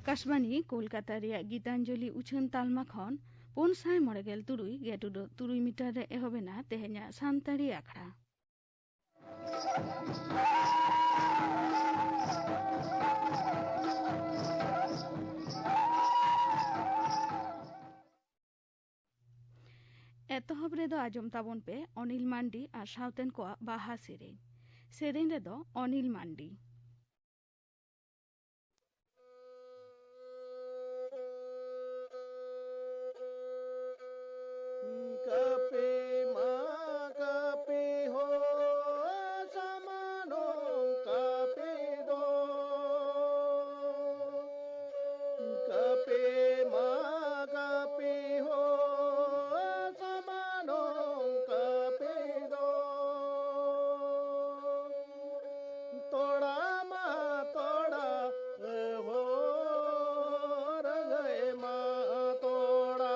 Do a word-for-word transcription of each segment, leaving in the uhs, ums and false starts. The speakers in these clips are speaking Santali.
ᱟᱠᱟᱥᱵᱟᱱᱤ ᱠᱳᱞᱠᱟᱛᱟ ᱨᱮᱭᱟᱜ ᱜᱤᱛᱟᱧᱡᱚᱞᱤ ᱩᱪᱷᱟᱹᱱ ᱛᱟᱞᱢᱟ ᱠᱷᱚᱱ ᱯᱩᱱ ᱥᱟᱭ ᱢᱚᱬᱮ ᱜᱮᱞ ᱛᱩᱨᱩᱭ ᱜᱮᱴᱩᱰᱟᱹᱜ ᱛᱩᱨᱩᱭ ᱢᱤᱴᱟᱨ ᱨᱮ ᱮᱦᱚᱵ ᱮᱱᱟ ᱛᱮᱦᱮᱧᱟᱜ ᱥᱟᱱᱛᱟᱲᱤ ᱟᱠᱷᱲᱟ᱾ ᱮᱛᱚᱦᱚᱵ ᱨᱮᱫᱚ ᱟᱸᱡᱚᱢ ᱛᱟᱵᱚᱱ ᱯᱮ ᱚᱱᱤᱞ ᱢᱟᱱᱰᱤ ᱟᱨ ᱥᱟᱶᱛᱮᱱ ᱠᱚᱣᱟᱜ ᱵᱟᱦᱟ ᱥᱮᱨᱮᱧ᱾ ᱥᱮᱨᱮᱧ ᱨᱮᱫᱚ ᱚᱱᱤᱞ ᱢᱟᱱᱰᱤ᱾ ᱠᱟᱹᱯᱤ ᱢᱟ ᱠᱟᱹᱯᱤ ᱦᱳ ᱥᱟᱢᱟᱱᱚ ᱠᱟᱹᱯᱤ ᱫᱚ᱾ ᱠᱟᱹᱯᱤ ᱢᱟ ᱠᱟᱹᱯᱤ ᱦᱳ ᱥᱟᱢᱟᱱᱚ ᱠᱟᱹᱯᱤ ᱫᱚ᱾ ᱛᱚᱲᱟ ᱢᱟ ᱛᱚᱲᱟ ᱦᱳ ᱨᱟᱹᱜᱟᱹᱭ ᱢᱟ ᱛᱚᱲᱟ᱾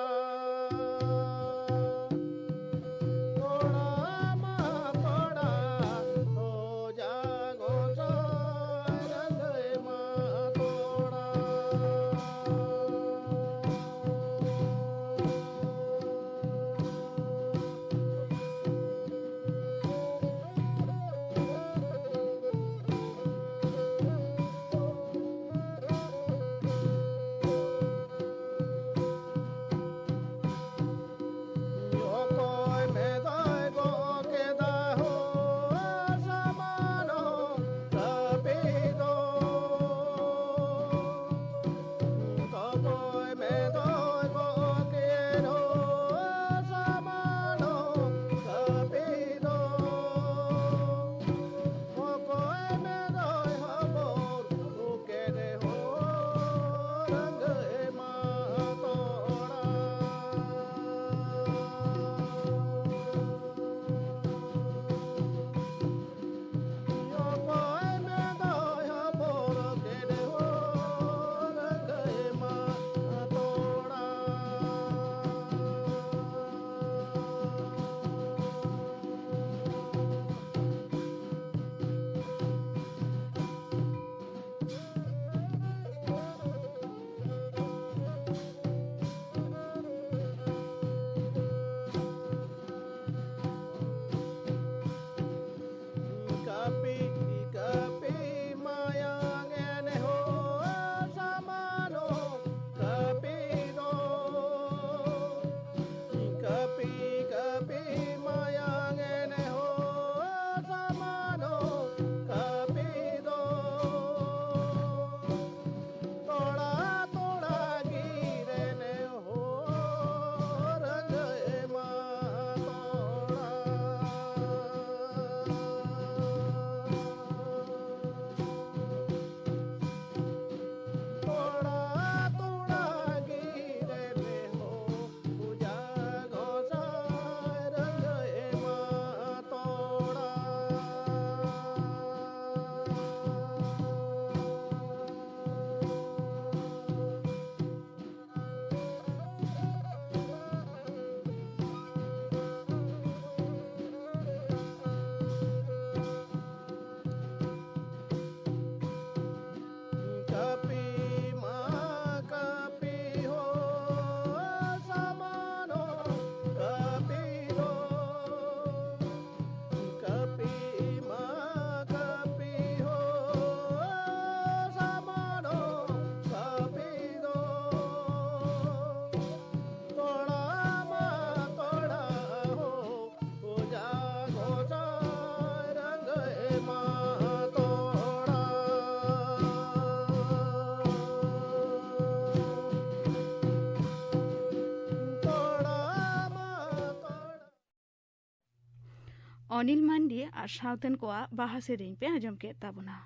ᱚᱱᱤᱞ ᱢᱟᱱᱰᱤ ᱟᱨ ᱥᱟᱶᱛᱮᱱ ᱠᱚᱣᱟᱜ ᱵᱟᱦᱟ ᱥᱮᱨᱮᱧ ᱯᱮ ᱟᱸᱡᱚᱢ ᱠᱮᱫ ᱛᱟᱵᱚᱱᱟ᱾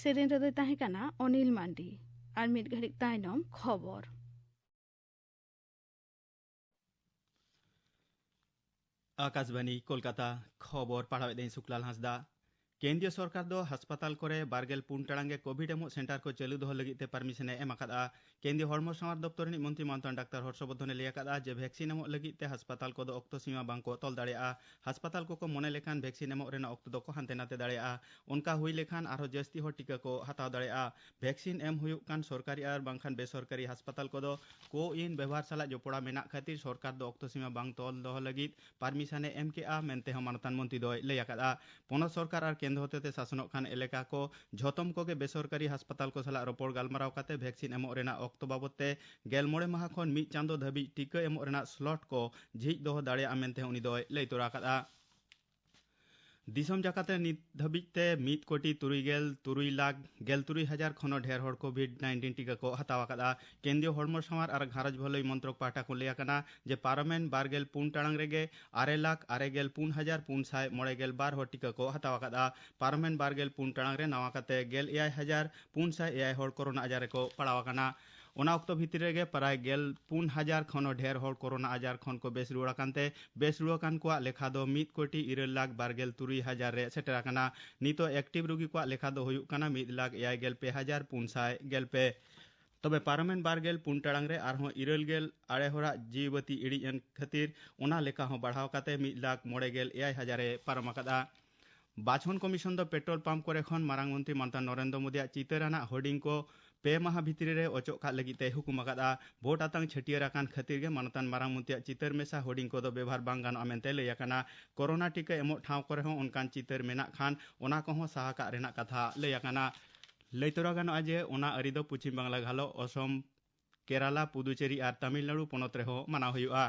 ᱥᱮᱨᱮᱧ ᱨᱮᱫᱚᱭ ᱛᱟᱦᱮᱸ ᱠᱟᱱᱟ ᱚᱱᱤᱞ ᱢᱟᱱᱰᱤ᱾ ᱟᱨ ᱢᱤᱫ ᱜᱷᱟᱹᱲᱤᱡ ᱛᱟᱭᱱᱚᱢ ᱠᱷᱚᱵᱚᱨ᱾ ᱟᱠᱟᱥᱵᱟᱱᱤ ᱠᱳᱞᱠᱟᱛᱟ, ᱠᱷᱚᱵᱚᱨ ᱯᱟᱲᱦᱟᱣᱮᱫᱟᱹᱧ ᱥᱩᱠᱞᱟᱞ ᱦᱟᱸᱥᱫᱟ᱾ ᱠᱮᱱᱫᱨᱤᱭᱚ ᱥᱚᱨᱠᱟᱨ ᱫᱚ ᱦᱟᱥᱯᱟᱛᱟᱞ ᱠᱚᱨᱮ ᱵᱟᱨᱜᱮᱞ ᱯᱩᱱ ᱴᱟᱲᱟᱝ ᱜᱮ ᱠᱳᱵᱷᱤᱰ ᱮᱢᱚᱜ ᱥᱮᱱᱴᱟᱨ ᱠᱚ ᱪᱟᱹᱞᱩ ᱫᱚᱦᱚ ᱞᱟᱹᱜᱤᱫ ᱛᱮ ᱯᱟᱨᱢᱤᱥᱚᱱ ᱮ ᱮᱢ ᱟᱠᱟᱫᱼᱟ᱾ ᱠᱮᱱᱫᱨᱤᱭᱚ ᱦᱚᱲᱢᱚ ᱥᱟᱶᱟᱨ ᱫᱚᱯᱛᱚᱨ ᱨᱤᱱᱤᱡ ᱢᱚᱱᱛᱨᱤ ᱢᱟᱱᱚᱛᱟᱱ ᱰᱟᱠᱛᱟᱨ ᱦᱚᱨᱥᱚᱵᱚᱨᱫᱷᱚᱱ ᱮ ᱞᱟᱹᱭ ᱟᱠᱟᱫᱼᱟ ᱡᱮ ᱵᱷᱮᱠᱥᱤᱱ ᱮᱢᱚᱜ ᱞᱟᱹᱜᱤᱫ ᱛᱮ ᱦᱟᱥᱯᱟᱛᱟᱞ ᱠᱚᱫᱚ ᱚᱠᱛᱚ ᱥᱤᱢᱟ ᱵᱟᱝ ᱠᱚ ᱛᱚᱞ ᱫᱟᱲᱮᱭᱟᱜᱼᱟ᱾ ᱦᱟᱥᱯᱟᱛᱟᱞ ᱠᱚᱠᱚ ᱢᱚᱱᱮ ᱞᱮᱠᱷᱟᱱ ᱵᱷᱮᱠᱥᱤᱱ ᱮᱢᱚᱜ ᱨᱮᱱᱟᱜ ᱚᱠᱛᱚ ᱫᱚᱠᱚ ᱦᱟᱱᱛᱮ ᱱᱟᱛᱮ ᱫᱟᱲᱮᱭᱟᱜᱼᱟ᱾ ᱚᱱᱠᱟ ᱦᱩᱭ ᱞᱮᱠᱷᱟᱱ ᱟᱨᱦᱚᱸ ᱡᱟᱹᱥᱛᱤ ᱦᱚᱲ ᱴᱤᱠᱟᱹ ᱠᱚ ᱦᱟᱛᱟᱣ ᱫᱟᱲᱮᱭᱟᱜᱼᱟ᱾ ᱵᱷᱮᱠᱥᱤᱱ ᱮᱢ ᱦᱩᱭᱩᱜ ᱠᱟᱱ ᱥᱚᱨᱠᱟᱨᱤ ᱟᱨ ᱵᱟᱝᱠᱷᱟᱱ ᱵᱮᱥᱚᱨᱠᱟᱨᱤ ᱦᱟᱥᱯᱟᱛᱟᱞ ᱠᱚᱫᱚ ᱠᱳ ᱣᱤᱱ ᱵᱮᱵᱚᱦᱟᱨ ᱥᱟᱞᱟᱜ ᱡᱚᱯᱲᱟᱣ ᱢᱮᱱᱟᱜ ᱠᱷᱟᱹᱛᱤᱨ ᱥᱚᱨᱠᱟᱨ ᱫᱚ ᱚᱠᱛᱚ ᱥᱤᱢᱟ ᱵᱟᱝ ᱛᱚᱞ ᱫᱚᱦᱚ ᱞᱟᱹᱜᱤᱫ ᱯᱟᱨᱢᱤᱥᱚᱱ ᱮ ᱮᱢ ᱠᱮᱜᱼᱟ ᱢᱮᱱᱛᱮ ᱦᱚᱸ ᱢᱟᱱᱚᱛᱟᱱ ᱢᱚᱱᱛᱨᱤ ᱫᱚᱭ ᱞᱟᱹᱭ ᱟᱠᱟᱫᱼᱟ᱾ ᱯᱚᱱᱚᱛ ᱥᱚᱨᱠᱟᱨ ᱟᱨ ᱠᱮᱱᱫᱨᱚ ᱦᱚᱛᱮᱛᱮ ᱥᱟᱥᱚᱱᱚᱜ ᱠᱟᱱ ᱮᱞᱟᱠᱟ ᱠᱚ ᱡᱷᱚᱛᱚᱢ ᱠᱚᱜᱮ ᱵᱮᱥᱚᱨᱠᱟᱨᱤ ᱦᱟᱥᱯᱟᱛᱟᱞ ᱠᱚ ᱥᱟᱞᱟᱜ ᱨᱚᱯᱚᱲ ᱜᱟᱞᱢᱟᱨᱟᱣ ᱠᱟᱛᱮ ᱵᱷᱮᱠᱥᱤᱱ ᱮᱢᱚᱜ ᱨᱮᱱᱟᱜ ᱚᱠᱛᱚ ᱵᱟᱵᱚᱛ ᱛᱮ ᱜᱮᱞ ᱢᱚᱬᱮ ᱢᱟᱦᱟ ᱠᱷᱚᱱ ᱢᱤᱫ ᱪᱟᱸᱫᱚ ᱫᱷᱟᱹᱵᱤᱡ ᱴᱤᱠᱟᱹ ᱮᱢᱚᱜ ᱨᱮᱱᱟᱜ ᱥᱞᱚᱴ ᱠᱚ ᱡᱷᱤᱡ ᱫᱚᱦᱚ ᱫᱟᱲᱮᱭᱟᱜᱼᱟ ᱢᱮᱱᱛᱮ ᱦᱚᱸ ᱩᱱᱤ ᱫᱚᱭ ᱞᱟᱹᱭ ᱛᱚᱨᱟ ᱟᱠᱟᱫᱼᱟ᱾ ᱫᱤᱥᱚᱢ ᱡᱟᱠᱟᱛ ᱨᱮ ᱱᱤᱛ ᱫᱷᱟᱹᱵᱤᱡ ᱛᱮ ᱢᱤᱫ ᱠᱳᱴᱤ ᱛᱩᱨᱩᱭ ᱜᱮᱞ ᱛᱩᱨᱩᱭ ᱞᱟᱠᱷ ᱜᱮᱞ ᱛᱩᱨᱩᱭ ᱦᱟᱡᱟᱨ ᱠᱷᱚᱱ ᱦᱚᱸ ᱰᱷᱮᱨ ᱦᱚᱲ ᱠᱳᱵᱷᱤᱰ ᱱᱟᱭᱤᱱᱴᱤᱱ ᱴᱤᱠᱟᱹ ᱠᱚ ᱦᱟᱛᱟᱣ ᱟᱠᱟᱫᱼᱟ᱾ ᱠᱮᱱᱫᱨᱤᱭᱚ ᱦᱚᱲᱢᱚ ᱥᱟᱶᱟᱨ ᱟᱨ ᱜᱷᱟᱨᱚᱸᱡᱽ ᱵᱷᱟᱹᱞᱟᱹᱭ ᱢᱚᱱᱛᱨᱚᱠ ᱯᱟᱦᱴᱟ ᱠᱷᱚᱱ ᱞᱟᱹᱭ ᱟᱠᱟᱱᱟ ᱡᱮ ᱯᱟᱨᱚᱢᱮᱱ ᱵᱟᱨ ᱜᱮᱞ ᱯᱩᱱ ᱴᱟᱲᱟᱝ ᱨᱮᱜᱮ ᱟᱨᱮ ᱞᱟᱠᱷ ᱟᱨᱮ ᱜᱮᱞ ᱯᱩᱱ ᱦᱟᱡᱟᱨ ᱯᱩᱱ ᱥᱟᱭ ᱢᱚᱬᱮ ᱜᱮᱞ ᱵᱟᱨ ᱦᱚᱲ ᱴᱤᱠᱟᱹ ᱠᱚ ᱦᱟᱛᱟᱣ ᱟᱠᱟᱫᱼᱟ᱾ ᱯᱟᱨᱚᱢᱮᱱ ᱵᱟᱨ ᱜᱮᱞ ᱯᱩᱱ ᱴᱟᱲᱟᱝ ᱨᱮ ᱱᱟᱣᱟ ᱠᱟᱛᱮ ᱜᱮᱞ ᱮᱭᱟᱭ ᱦᱟᱡᱟᱨ ᱯᱩᱱ ᱥᱟᱭ ᱮᱭᱟᱭ ᱦᱚᱲ ᱠᱳᱨᱳᱱᱟ ᱟᱡᱟᱨ ᱨᱮᱠᱚ ᱯᱟᱲᱟᱣ ᱟᱠᱟᱱᱟ᱾ ᱚᱱᱟ ᱚᱠᱛᱚ ᱵᱷᱤᱛᱤᱨ ᱨᱮᱜᱮ ᱯᱨᱟᱭ ᱜᱮᱞ ᱯᱩᱱ ᱦᱟᱡᱟᱨ ᱠᱷᱚᱱ ᱦᱚᱸ ᱰᱷᱮᱨ ᱦᱚᱲ ᱠᱳᱨᱳᱱᱟ ᱟᱡᱟᱨ ᱠᱷᱚᱱ ᱠᱚ ᱵᱮᱥ ᱨᱩᱣᱟᱹᱲ ᱟᱠᱟᱱ ᱛᱮ ᱵᱮᱥ ᱨᱩᱣᱟᱹᱲ ᱟᱠᱟᱱ ᱠᱚᱣᱟᱜ ᱞᱮᱠᱷᱟ ᱫᱚ ᱢᱤᱫ ᱠᱳᱴᱤ ᱤᱨᱟᱹᱞ ᱞᱟᱠᱷ ᱵᱟᱨ ᱜᱮᱞ ᱛᱩᱨᱩᱭ ᱦᱟᱡᱟᱨ ᱨᱮ ᱥᱮᱴᱮᱨ ᱟᱠᱟᱱᱟ᱾ ᱱᱤᱛᱚᱜ ᱮᱠᱴᱤᱵᱷ ᱨᱩᱜᱤ ᱠᱚᱣᱟᱜ ᱞᱮᱠᱷᱟ ᱫᱚ ᱦᱩᱭᱩᱜ ᱠᱟᱱᱟ ᱢᱤᱫ ᱞᱟᱠᱷ ᱮᱭᱟᱭ ᱜᱮᱞ ᱯᱮ ᱦᱟᱡᱟᱨ ᱯᱩᱱ ᱥᱟᱭ ᱜᱮᱞ ᱯᱮ᱾ ᱛᱚᱵᱮ ᱯᱟᱨᱚᱢᱮᱱ ᱵᱟᱨ ᱜᱮᱞ ᱯᱩᱱ ᱴᱟᱲᱟᱝ ᱨᱮ ᱟᱨᱦᱚᱸ ᱤᱨᱟᱹᱞ ᱜᱮᱞ ᱟᱨᱮ ᱦᱚᱲᱟᱜ ᱡᱤᱣᱤ ᱵᱟᱹᱛᱤ ᱤᱲᱤᱡ ᱮᱱ ᱠᱷᱟᱹᱛᱤᱨ ᱚᱱᱟ ᱞᱮᱠᱷᱟ ᱦᱚᱸ ᱵᱟᱲᱦᱟᱣ ᱠᱟᱛᱮ ᱢᱤᱫ ᱞᱟᱠᱷ ᱢᱚᱬᱮ ᱜᱮᱞ ᱮᱭᱟᱭ ᱦᱟᱡᱟᱨ ᱮ ᱯᱟᱨᱚᱢ ᱟᱠᱟᱫᱼᱟ᱾ ᱵᱟᱪᱷᱚᱱ ᱠᱚᱢᱤᱥᱚᱱ ᱫᱚ ᱯᱮᱴᱨᱳᱞ ᱯᱟᱢᱯ ᱠᱚᱨᱮ ᱠᱷᱚᱱ ᱢᱟᱨᱟᱝ ᱢᱚᱱᱛᱨᱤ ᱢᱟᱱᱚᱛᱟᱱ ᱱᱚᱨᱮᱱᱫᱨᱚ ᱢᱳᱫᱤᱭᱟᱜ ᱪᱤᱛᱟᱹᱨ ᱟᱱᱟᱜ ᱦᱳᱨᱰᱤᱝ ᱠᱚ ᱯᱮ ᱢᱟᱦᱟ ᱵᱷᱤᱛᱨᱤ ᱨᱮ ᱚᱪᱚᱜ ᱠᱟᱜ ᱞᱟᱹᱜᱤᱫ ᱛᱮᱭ ᱦᱩᱠᱩᱢ ᱟᱠᱟᱫᱼᱟ᱾ ᱵᱷᱳᱴ ᱟᱛᱟᱝ ᱪᱷᱟᱹᱴᱭᱟᱹᱨ ᱟᱠᱟᱱ ᱠᱷᱟᱹᱛᱤᱨ ᱜᱮ ᱢᱟᱱᱚᱛᱟᱱ ᱢᱟᱨᱟᱝ ᱢᱚᱱᱛᱨᱤᱭᱟᱜ ᱪᱤᱛᱟᱹᱨ ᱢᱮᱥᱟ ᱦᱳᱨᱰᱤᱝ ᱠᱚᱫᱚ ᱵᱮᱵᱷᱟᱨ ᱵᱟᱝ ᱜᱟᱱᱚᱜᱼᱟ ᱢᱮᱱᱛᱮ ᱞᱟᱹᱭ ᱟᱠᱟᱱᱟ᱾ ᱠᱳᱨᱳᱱᱟ ᱴᱤᱠᱟᱹ ᱮᱢᱚᱜ ᱴᱷᱟᱶ ᱠᱚᱨᱮ ᱦᱚᱸ ᱚᱱᱠᱟᱱ ᱪᱤᱛᱟᱹᱨ ᱢᱮᱱᱟᱜ ᱠᱷᱟᱱ ᱚᱱᱟ ᱠᱚᱦᱚᱸ ᱥᱟᱦᱟ ᱠᱟᱜ ᱨᱮᱱᱟᱜ ᱠᱟᱛᱷᱟ ᱞᱟᱹᱭ ᱟᱠᱟᱱᱟ᱾ ᱞᱟᱹᱭ ᱛᱚᱨᱟ ᱜᱟᱱᱚᱜᱼᱟ ᱡᱮ ᱚᱱᱟ ᱟᱹᱨᱤ ᱫᱚ ᱯᱚᱪᱷᱤᱢ ᱵᱟᱝᱞᱟ ᱜᱷᱟᱞᱚ, ᱚᱥᱚᱢ, ᱠᱮᱨᱟᱞᱟ, ᱯᱩᱫᱩᱪᱮᱨᱤ ᱟᱨ ᱛᱟᱢᱤᱞᱱᱟᱲᱩ ᱯᱚᱱᱚᱛ ᱨᱮᱦᱚᱸ ᱢᱟᱱᱟᱣ ᱦᱩᱭᱩᱜᱼᱟ᱾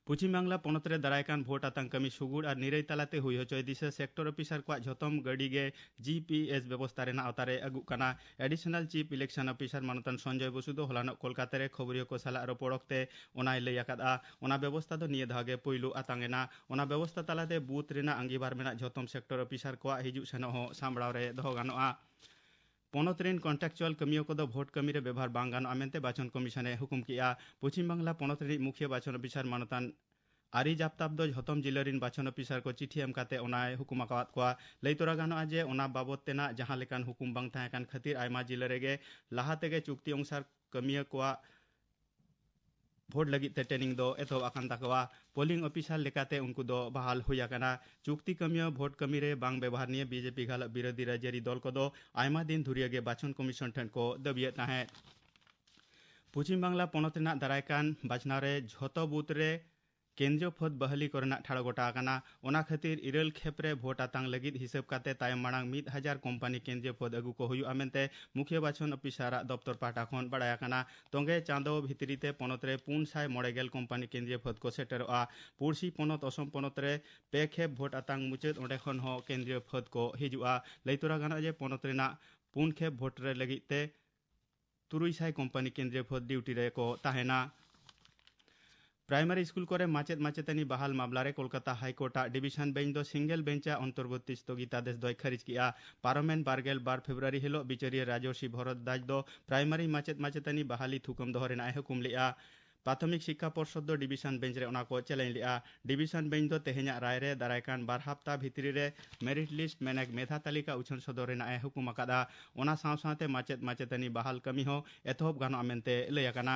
ᱯᱚᱪᱷᱤᱢ ᱵᱟᱝᱞᱟ ᱯᱚᱱᱚᱛ ᱨᱮ ᱫᱟᱨᱟᱭ ᱠᱟᱱ ᱵᱷᱳᱴ ᱟᱛᱟᱝ ᱠᱟᱹᱢᱤ ᱥᱩᱜᱩᱲ ᱟᱨ ᱱᱤᱨᱟᱹᱭ ᱛᱟᱞᱟᱛᱮ ᱦᱩᱭ ᱦᱚᱪᱚᱭ ᱫᱤᱥᱟᱹ ᱥᱮᱠᱴᱚᱨ ᱚᱯᱷᱤᱥᱟᱨ ᱠᱚᱣᱟᱜ ᱡᱷᱚᱛᱚᱢ ᱜᱟᱹᱰᱤ ᱜᱮ ᱡᱤ ᱯᱤ ᱮᱥ ᱵᱮᱵᱚᱥᱛᱟ ᱨᱮᱱᱟᱜ ᱟᱣᱛᱟ ᱨᱮ ᱟᱹᱜᱩᱜ ᱠᱟᱱᱟ᱾ ᱮᱰᱤᱥᱚᱱᱟᱞ ᱪᱤᱯ ᱤᱞᱮᱠᱥᱚᱱ ᱚᱯᱷᱤᱥᱟᱨ ᱢᱟᱱᱚᱛᱟᱱ ᱥᱚᱧᱡᱚᱭ ᱵᱚᱥᱩ ᱫᱚ ᱦᱚᱞᱟᱱᱚᱜ ᱠᱳᱞᱠᱟᱛᱟ ᱨᱮ ᱠᱷᱚᱵᱚᱨᱤᱭᱟᱹ ᱠᱚ ᱥᱟᱞᱟᱜ ᱨᱚᱯᱚᱲ ᱚᱠᱛᱮ ᱚᱱᱟᱭ ᱞᱟᱹᱭ ᱟᱠᱟᱫᱼᱟ᱾ ᱚᱱᱟ ᱵᱮᱵᱚᱥᱛᱟ ᱫᱚ ᱱᱤᱭᱟᱹ ᱫᱷᱟᱣ ᱜᱮ ᱯᱩᱭᱞᱩ ᱟᱛᱟᱝ ᱮᱱᱟ᱾ ᱚᱱᱟ ᱵᱮᱵᱚᱥᱛᱟ ᱛᱟᱞᱟᱛᱮ ᱵᱩᱛᱷ ᱨᱮᱱᱟᱜ ᱟᱸᱜᱤᱵᱷᱟᱨ ᱢᱮᱱᱟᱜ ᱡᱷᱚᱛᱚᱢ ᱥᱮᱠᱴᱚᱨ ᱚᱯᱷᱤᱥᱟᱨ ᱠᱚᱣᱟᱜ ᱦᱤᱡᱩᱜ ᱥᱮᱱᱚᱜ ᱦᱚᱸ ᱥᱟᱢᱵᱲᱟᱣ ᱨᱮ ᱫᱚᱦᱚ ᱜᱟᱱᱚᱜᱼᱟ᱾ ᱯᱚᱱᱚᱛ ᱨᱮᱱ ᱠᱚᱱᱴᱨᱟᱠᱪᱩᱣᱟᱞ ᱠᱟᱹᱢᱤᱭᱟᱹ ᱠᱚᱫᱚ ᱵᱷᱳᱴ ᱠᱟᱹᱢᱤ ᱨᱮ ᱵᱮᱵᱷᱟᱨ ᱵᱟᱝ ᱜᱟᱱᱚᱜᱼᱟ ᱢᱮᱱᱛᱮ ᱵᱟᱪᱷᱚᱱ ᱠᱚᱢᱤᱥᱚᱱ ᱮ ᱦᱩᱠᱩᱢ ᱠᱮᱫᱼᱟ᱾ ᱯᱚᱪᱷᱤᱢ ᱵᱟᱝᱞᱟ ᱯᱚᱱᱚᱛ ᱨᱤᱱᱤᱡ ᱢᱩᱠᱷᱤᱭᱟᱹ ᱵᱟᱪᱷᱚᱱ ᱚᱯᱷᱤᱥᱟᱨ ᱢᱟᱱᱚᱛᱟᱱ ᱟᱹᱨᱤ ᱡᱟᱯᱛᱟᱯ ᱫᱚ ᱡᱷᱚᱛᱚᱢ ᱡᱤᱞᱟᱹ ᱨᱤᱱ ᱵᱟᱪᱷᱚᱱ ᱚᱯᱷᱤᱥᱟᱨ ᱠᱚ ᱪᱤᱴᱷᱤ ᱮᱢ ᱠᱟᱛᱮ ᱚᱱᱟᱭ ᱦᱩᱠᱩᱢ ᱟᱠᱟᱣᱟᱫ ᱠᱚᱣᱟ᱾ ᱞᱟᱹᱭ ᱛᱚᱨᱟ ᱜᱟᱱᱚᱜᱼᱟ ᱡᱮ ᱚᱱᱟ ᱵᱟᱵᱚᱛ ᱛᱮᱱᱟᱜ ᱡᱟᱦᱟᱸ ᱞᱮᱠᱟᱱ ᱦᱩᱠᱩᱢ ᱵᱟᱝ ᱛᱟᱦᱮᱸ ᱠᱟᱱ ᱠᱷᱟᱹᱛᱤᱨ ᱟᱭᱢᱟ ᱡᱤᱞᱟᱹ ᱨᱮᱜᱮ ᱞᱟᱦᱟ ᱛᱮᱜᱮ ᱪᱩᱠᱛᱤ ᱚᱝᱥᱟᱨ ᱠᱟᱹᱢᱤᱭᱟᱹ ᱠᱚᱣᱟᱜ ᱵᱷᱳᱴ ᱞᱟᱹᱜᱤᱫ ᱛᱮ ᱴᱨᱮᱱᱤᱝ ᱫᱚ ᱮᱛᱚᱦᱚᱵ ᱟᱠᱟᱱ ᱛᱟᱠᱚᱣᱟ᱾ ᱯᱳᱞᱤᱝ ᱚᱯᱷᱤᱥᱟᱨ ᱞᱮᱠᱟᱛᱮ ᱩᱱᱠᱩ ᱫᱚ ᱵᱟᱦᱟᱞ ᱦᱩᱭ ᱟᱠᱟᱱᱟ᱾ ᱪᱩᱠᱛᱤ ᱠᱟᱹᱢᱤᱭᱟᱹ ᱵᱷᱳᱴ ᱠᱟᱹᱢᱤ ᱨᱮ ᱵᱟᱝ ᱵᱮᱵᱚᱦᱟᱨ ᱱᱤᱭᱮ ᱵᱤᱡᱮᱯᱤ ᱜᱷᱟᱞᱚᱜ ᱵᱤᱨᱳᱫᱷᱤ ᱨᱟᱡᱽᱟᱹᱨᱤ ᱫᱚᱞ ᱠᱚᱫᱚ ᱟᱭᱢᱟ ᱫᱤᱱ ᱫᱷᱩᱨᱤᱭᱟᱹ ᱜᱮ ᱵᱟᱪᱷᱚᱱ ᱠᱚᱢᱤᱥᱚᱱ ᱴᱷᱮᱱ ᱠᱚ ᱫᱟᱹᱵᱤᱭᱮᱫ ᱛᱟᱦᱮᱸᱫ᱾ ᱯᱚᱪᱷᱤᱢ ᱵᱟᱝᱞᱟ ᱯᱚᱱᱚᱛ ᱨᱮᱱᱟᱜ ᱫᱟᱨᱟᱭ ᱠᱟᱱ ᱵᱟᱪᱷᱱᱟᱣ ᱨᱮ ᱡᱷᱚᱛᱚ ᱵᱩᱛᱷ ᱨᱮ ᱠᱮᱱᱫᱨᱤᱭᱚ ᱯᱷᱟᱹᱫᱽ ᱵᱟᱦᱟᱞᱤ ᱠᱚᱨᱮᱱᱟᱜ ᱴᱷᱟᱲᱚ ᱜᱚᱴᱟ ᱟᱠᱟᱱᱟ᱾ ᱚᱱᱟ ᱠᱷᱟᱹᱛᱤᱨ ᱤᱨᱟᱹᱞ ᱠᱷᱮᱯ ᱨᱮ ᱵᱷᱳᱴ ᱟᱛᱟᱝ ᱞᱟᱹᱜᱤᱫ ᱦᱤᱥᱟᱹᱵ ᱠᱟᱛᱮ ᱛᱟᱭᱚᱢ ᱢᱟᱲᱟᱝ ᱢᱤᱫ ᱦᱟᱡᱟᱨ ᱠᱳᱢᱯᱟᱱᱤ ᱠᱮᱱᱫᱨᱤᱭᱚ ᱯᱷᱟᱹᱫᱽ ᱟᱹᱜᱩ ᱠᱚ ᱦᱩᱭᱩᱜᱼᱟ ᱢᱮᱱᱛᱮ ᱢᱩᱠᱷᱤᱭᱟᱹ ᱵᱟᱪᱷᱚᱱ ᱚᱯᱷᱤᱥᱟᱨᱟᱜ ᱫᱚᱯᱛᱚᱨ ᱯᱟᱦᱴᱟ ᱠᱷᱚᱱ ᱵᱟᱲᱟᱭ ᱟᱠᱟᱱᱟ᱾ ᱛᱚᱸᱜᱮ ᱪᱟᱸᱫᱚ ᱵᱷᱤᱛᱨᱤ ᱛᱮ ᱯᱚᱱᱚᱛ ᱨᱮ ᱯᱩᱱ ᱥᱟᱭ ᱢᱚᱬᱮ ᱜᱮᱞ ᱠᱳᱢᱯᱟᱱᱤ ᱠᱮᱱᱫᱨᱤᱭᱚ ᱯᱷᱟᱹᱫᱽ ᱠᱚ ᱥᱮᱴᱮᱨᱚᱜᱼᱟ᱾ ᱯᱩᱲᱥᱤ ᱯᱚᱱᱚᱛ ᱚᱥᱚᱢ ᱯᱚᱱᱚᱛ ᱨᱮ ᱯᱮ ᱠᱷᱮᱯ ᱵᱷᱳᱴ ᱟᱛᱟᱝ ᱢᱩᱪᱟᱹᱫ, ᱚᱸᱰᱮ ᱠᱷᱚᱱ ᱦᱚᱸ ᱠᱮᱱᱫᱨᱤᱭᱚ ᱯᱷᱟᱹᱫᱽ ᱠᱚ ᱦᱤᱡᱩᱜᱼᱟ᱾ ᱞᱟᱹᱭ ᱛᱚᱨᱟ ᱜᱟᱱᱚᱜᱼᱟ ᱡᱮ ᱯᱚᱱᱚᱛ ᱨᱮᱱᱟᱜ ᱯᱩᱱ ᱠᱷᱮᱯ ᱵᱷᱳᱴ ᱨᱮ ᱞᱟᱹᱜᱤᱫ ᱛᱮ ᱛᱩᱨᱩᱭ ᱥᱟᱭ ᱠᱳᱢᱯᱟᱱᱤ ᱠᱮᱱᱫᱨᱤᱭᱚ ᱯᱷᱟᱹᱫᱽ ᱰᱤᱭᱩᱴᱤ ᱨᱮᱠᱚ ᱛᱟᱦᱮᱱᱟ᱾ ᱯᱨᱟᱭᱢᱟᱨᱤ ᱥᱠᱩᱞ ᱠᱚᱨᱮ ᱢᱟᱪᱮᱫ ᱢᱟᱪᱮᱛᱟᱹᱱᱤ ᱵᱟᱦᱟᱞ ᱢᱟᱢᱞᱟ ᱨᱮ ᱠᱳᱞᱠᱟᱛᱟ ᱦᱟᱭᱠᱳᱨᱴ ᱟᱜ ᱰᱤᱵᱤᱥᱚᱱ ᱵᱮᱧᱪ ᱫᱚ ᱥᱤᱝᱜᱮᱞ ᱵᱮᱧᱪ ᱟᱜ ᱚᱱᱛᱚᱨᱵᱚᱨᱛᱤ ᱥᱛᱷᱚᱜᱤᱛᱟᱫᱮᱥ ᱫᱚᱭ ᱠᱷᱟᱹᱨᱤᱡ ᱠᱮᱫᱼᱟ᱾ ᱯᱟᱨᱚᱢᱮᱱ ᱵᱟᱨᱜᱮᱞ ᱵᱟᱨ ᱯᱷᱮᱵᱽᱨᱩᱣᱟᱨᱤ ᱦᱤᱞᱳᱜ ᱵᱤᱪᱟᱹᱨᱤᱭᱟᱹ ᱨᱟᱡᱚᱨᱥᱤ ᱵᱷᱚᱨᱚᱫᱽᱫᱟᱡᱽ ᱫᱚ ᱯᱨᱟᱭᱢᱟᱨᱤ ᱢᱟᱪᱮᱫ ᱢᱟᱪᱮᱛᱟᱹᱱᱤ ᱵᱟᱦᱟᱞᱤ ᱛᱷᱩᱠᱟᱹᱢ ᱫᱚᱦᱚ ᱨᱮᱱᱟᱜ ᱮ ᱦᱩᱠᱩᱢ ᱞᱮᱫᱼᱟ᱾ ᱯᱨᱟᱛᱷᱚᱢᱤᱠ ᱥᱤᱠᱠᱷᱟ ᱯᱚᱨᱥᱚᱫ ᱫᱚ ᱰᱤᱵᱤᱥᱚᱱ ᱵᱮᱧᱪ ᱨᱮ ᱚᱱᱟ ᱠᱚ ᱪᱮᱞᱮᱧᱡᱽ ᱞᱮᱫᱼᱟ᱾ ᱰᱤᱵᱤᱥᱚᱱ ᱵᱮᱧᱪ ᱫᱚ ᱛᱮᱦᱮᱧᱟᱜ ᱨᱟᱭ ᱨᱮ ᱫᱟᱨᱟᱭ ᱠᱟᱱ ᱵᱟᱨ ᱦᱟᱯᱛᱟ ᱵᱷᱤᱛᱨᱤ ᱨᱮ ᱢᱮᱨᱤᱴ ᱞᱤᱥᱴ ᱢᱮᱱᱮᱠ ᱢᱮᱫᱷᱟ ᱛᱟᱹᱞᱤᱠᱟ ᱩᱪᱷᱟᱹᱱ ᱥᱚᱫᱚᱨ ᱨᱮᱱᱟᱜ ᱮ ᱦᱩᱠᱩᱢ ᱟᱠᱟᱫᱼᱟ᱾ ᱚᱱᱟ ᱥᱟᱶ ᱥᱟᱶᱛᱮ ᱢᱟᱪᱮᱫ ᱢᱟᱪᱮᱛᱟᱹᱱᱤ ᱵᱟᱦᱟᱞ ᱠᱟᱹᱢᱤ ᱦᱚᱸ ᱮᱛᱚᱦᱚᱵ ᱜᱟᱱᱚᱜᱼᱟ ᱢᱮᱱᱛᱮ ᱞᱟᱹᱭ ᱟᱠᱟᱱᱟ᱾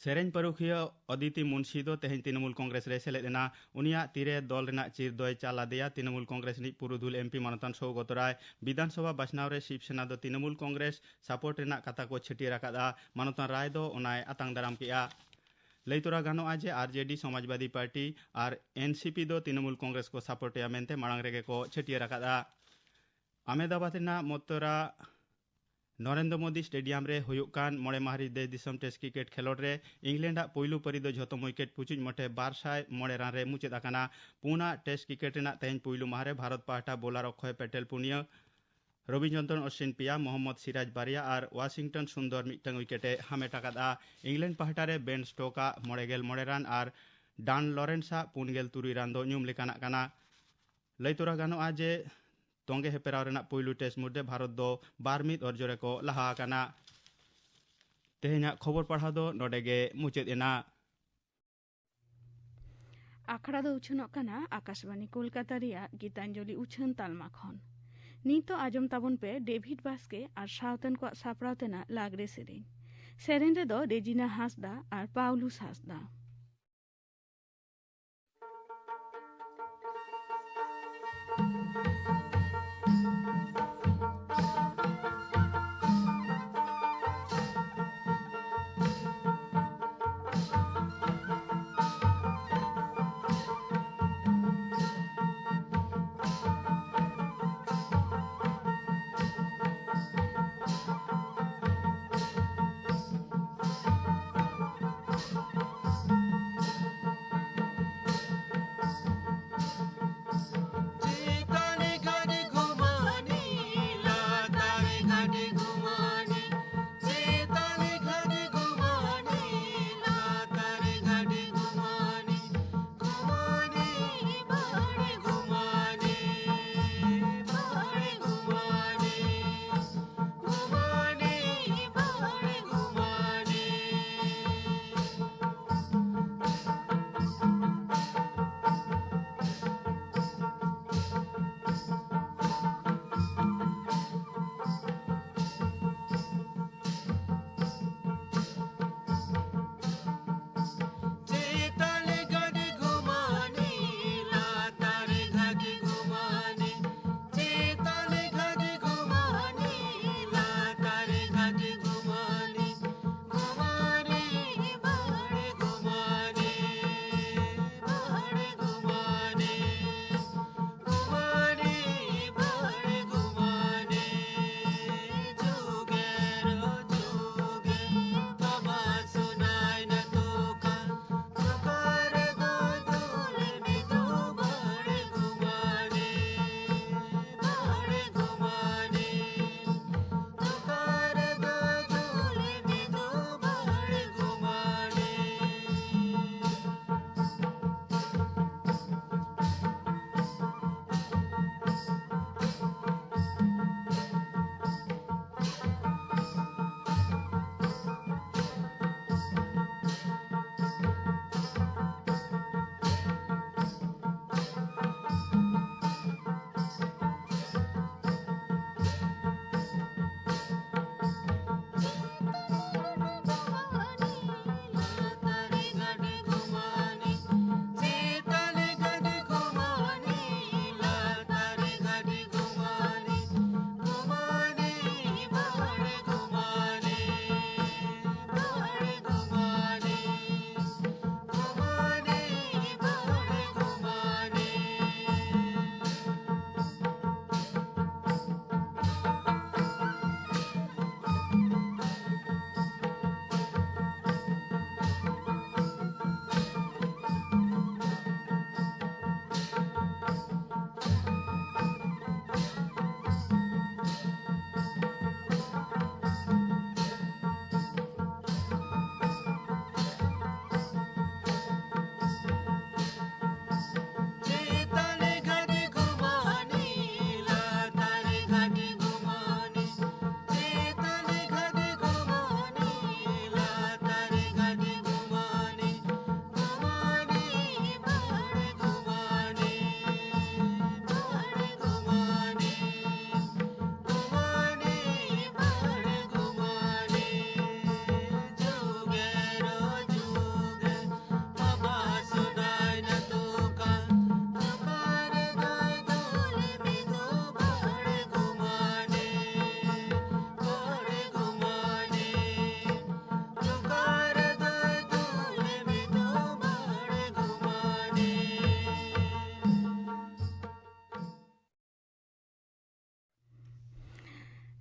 ᱥᱮᱨᱮᱧ ᱯᱟᱹᱨᱩᱠᱷᱤᱭᱟᱹ ᱚᱫᱤᱛᱤ ᱢᱩᱱᱥᱤ ᱫᱚ ᱛᱮᱦᱮᱧ ᱛᱨᱤᱱᱚᱢᱩᱞ ᱠᱚᱝᱜᱨᱮᱥ ᱨᱮᱭ ᱥᱮᱞᱮᱫ ᱮᱱᱟ᱾ ᱩᱱᱤᱭᱟᱜ ᱛᱤᱨᱮ ᱫᱚᱞ ᱨᱮᱱᱟᱜ ᱪᱤᱨ ᱫᱚᱭ ᱪᱟᱞ ᱟᱫᱮᱭᱟ ᱛᱨᱤᱱᱚᱢᱩᱞ ᱠᱚᱝᱜᱨᱮᱥ ᱨᱤᱱᱤᱡ ᱯᱩᱨᱩᱫᱷᱩᱞ ᱮᱢ ᱯᱤ ᱢᱟᱱᱚᱛᱟᱱ ᱥᱳᱣᱜᱚᱛ ᱨᱟᱭ᱾ ᱵᱤᱫᱷᱟᱱ ᱥᱚᱵᱷᱟ ᱵᱟᱪᱷᱱᱟᱣ ᱨᱮ ᱥᱤᱵ ᱥᱮᱱᱟ ᱫᱚ ᱛᱨᱤᱱᱚᱢᱩᱞ ᱠᱚᱝᱜᱨᱮᱥ ᱥᱟᱯᱳᱨᱴ ᱨᱮᱱᱟᱜ ᱠᱟᱛᱷᱟ ᱠᱚ ᱪᱷᱟᱹᱴᱭᱟᱹᱨ ᱟᱠᱟᱫᱼᱟ᱾ ᱢᱟᱱᱚᱛᱟᱱ ᱨᱟᱭ ᱫᱚ ᱚᱱᱟᱭ ᱟᱛᱟᱝ ᱫᱟᱨᱟᱢ ᱠᱮᱫᱼᱟ᱾ ᱞᱟᱹᱭ ᱛᱚᱨᱟ ᱜᱟᱱᱚᱜᱼᱟ ᱡᱮ ᱟᱨ ᱡᱮ ᱰᱤ, ᱥᱚᱢᱟᱡᱽᱵᱟᱫᱤ ᱯᱟᱨᱴᱤ ᱟᱨ ᱮᱱ ᱥᱤ ᱯᱤ ᱫᱚ ᱛᱨᱤᱱᱚᱢᱩᱞ ᱠᱚᱝᱜᱨᱮᱥ ᱠᱚ ᱥᱟᱯᱳᱨᱴ ᱮᱭᱟ ᱢᱮᱱᱛᱮ ᱢᱟᱲᱟᱝ ᱨᱮᱜᱮ ᱠᱚ ᱪᱷᱟᱹᱴᱭᱟᱹᱨ ᱟᱠᱟᱫᱼᱟ᱾ ᱟᱦᱢᱮᱫᱟᱵᱟᱫᱽ ᱨᱮᱱᱟᱜ ᱢᱚᱛᱚᱨᱟ ᱱᱚᱨᱮᱱᱫᱨᱚ ᱢᱳᱫᱤ ᱥᱴᱮᱰᱤᱭᱟᱢ ᱨᱮ ᱦᱩᱭᱩᱜ ᱠᱟᱱ ᱢᱚᱬᱮ ᱢᱟᱦᱟ ᱨᱤᱫᱟᱹᱭ ᱫᱤᱥᱚᱢ ᱴᱮᱥᱴ ᱠᱨᱤᱠᱮᱴ ᱠᱷᱮᱞᱳᱰ ᱨᱮ ᱤᱝᱞᱮᱱᱰ ᱟᱜ ᱯᱩᱭᱞᱩ ᱯᱟᱹᱨᱤ ᱫᱚ ᱡᱷᱚᱛᱚ ᱢᱩᱪᱟᱹᱫ ᱯᱩᱪᱩᱡ ᱢᱚᱴᱷᱮ ᱵᱟᱨ ᱥᱟᱭ ᱢᱚᱬᱮ ᱨᱟᱱ ᱨᱮ ᱢᱩᱪᱟᱹᱫ ᱟᱠᱟᱱᱟ᱾ ᱯᱩᱱᱟᱜ ᱴᱮᱥᱴ ᱠᱨᱤᱠᱮᱴ ᱨᱮᱱᱟᱜ ᱛᱮᱦᱮᱧ ᱯᱩᱭᱞᱩ ᱢᱟᱦᱟ ᱨᱮ ᱵᱷᱟᱨᱚᱛ ᱯᱟᱦᱴᱟ ᱵᱚᱞᱟᱨ ᱚᱠᱠᱷᱚᱭ ᱯᱮᱴᱮᱞ ᱯᱩᱱᱭᱟᱹ, ᱨᱚᱵᱤᱪᱚᱱᱫᱨᱚᱱ ᱚᱥᱣᱤᱱ ᱯᱮᱭᱟ, ᱢᱚᱦᱚᱢᱢᱚᱫ ᱥᱤᱨᱟᱡᱽ ᱵᱟᱨᱭᱟ ᱟᱨ ᱣᱟᱥᱤᱝᱴᱚᱱ ᱥᱩᱱᱫᱚᱨ ᱢᱤᱫᱴᱟᱝ ᱩᱭᱠᱮᱴ ᱮ ᱦᱟᱢᱮᱴ ᱟᱠᱟᱫᱼᱟ᱾ ᱤᱝᱞᱮᱱᱰ ᱯᱟᱦᱴᱟ ᱨᱮ ᱵᱮᱱ ᱥᱴᱳᱠ ᱟᱜ ᱢᱚᱬᱮ ᱜᱮᱞ ᱢᱚᱬᱮ ᱨᱟᱱ ᱟᱨ ᱰᱟᱱ ᱞᱚᱨᱮᱱᱥ ᱟᱜ ᱯᱩᱱ ᱜᱮᱞ ᱛᱩᱨᱩᱭ ᱨᱟᱱ ᱫᱚ ᱧᱩᱢ ᱞᱮᱠᱟᱱᱟᱜ ᱠᱟᱱᱟ᱾ ᱞᱟᱹᱭ ᱛᱚᱨᱟ ᱜᱟᱱᱚᱜᱼᱟ ᱡᱮ ᱛᱚᱸᱜᱮ ᱦᱮᱯᱨᱟᱣ ᱨᱮᱱᱟᱜ ᱯᱩᱭᱞᱩ ᱴᱮᱥᱴ ᱢᱩᱫᱽᱨᱮ ᱵᱷᱟᱨᱚᱛ ᱫᱚ ᱵᱟᱨ ᱢᱤᱫ ᱚᱨᱡᱚ ᱨᱮᱠᱚ ᱞᱟᱦᱟ ᱟᱠᱟᱱᱟ᱾ ᱛᱮᱦᱮᱧᱟᱜ ᱠᱷᱚᱵᱚᱨ ᱯᱟᱲᱦᱟᱣ ᱫᱚ ᱱᱚᱰᱮ ᱜᱮ ᱢᱩᱪᱟᱹᱫ ᱮᱱᱟ᱾ ᱟᱠᱷᱲᱟ ᱫᱚ ᱩᱪᱷᱟᱹᱱᱚᱜ ᱠᱟᱱᱟ ᱟᱠᱟᱥᱵᱟᱱᱤ ᱠᱳᱞᱠᱟᱛᱟ ᱨᱮᱭᱟᱜ ᱜᱤᱛᱟᱧᱡᱚᱞᱤ ᱩᱪᱷᱟᱹᱱ ᱛᱟᱞᱢᱟ ᱠᱷᱚᱱ᱾ ᱱᱤᱛᱚᱜ ᱟᱸᱡᱚᱢ ᱛᱟᱵᱚᱱ ᱯᱮ ᱰᱮᱵᱷᱤᱰ ᱵᱟᱥᱠᱮ ᱟᱨ ᱥᱟᱶᱛᱮᱱ ᱠᱚᱣᱟᱜ ᱥᱟᱯᱲᱟᱣ ᱛᱮᱱᱟᱜ ᱞᱟᱜᱽᱲᱮ ᱥᱮᱨᱮᱧ᱾ ᱥᱮᱨᱮᱧ ᱨᱮᱫᱚ ᱨᱮᱡᱤᱱᱟ ᱦᱟᱸᱥᱫᱟ ᱟᱨ ᱯᱟᱣᱞᱩᱥ ᱦᱟᱸᱥᱫᱟ᱾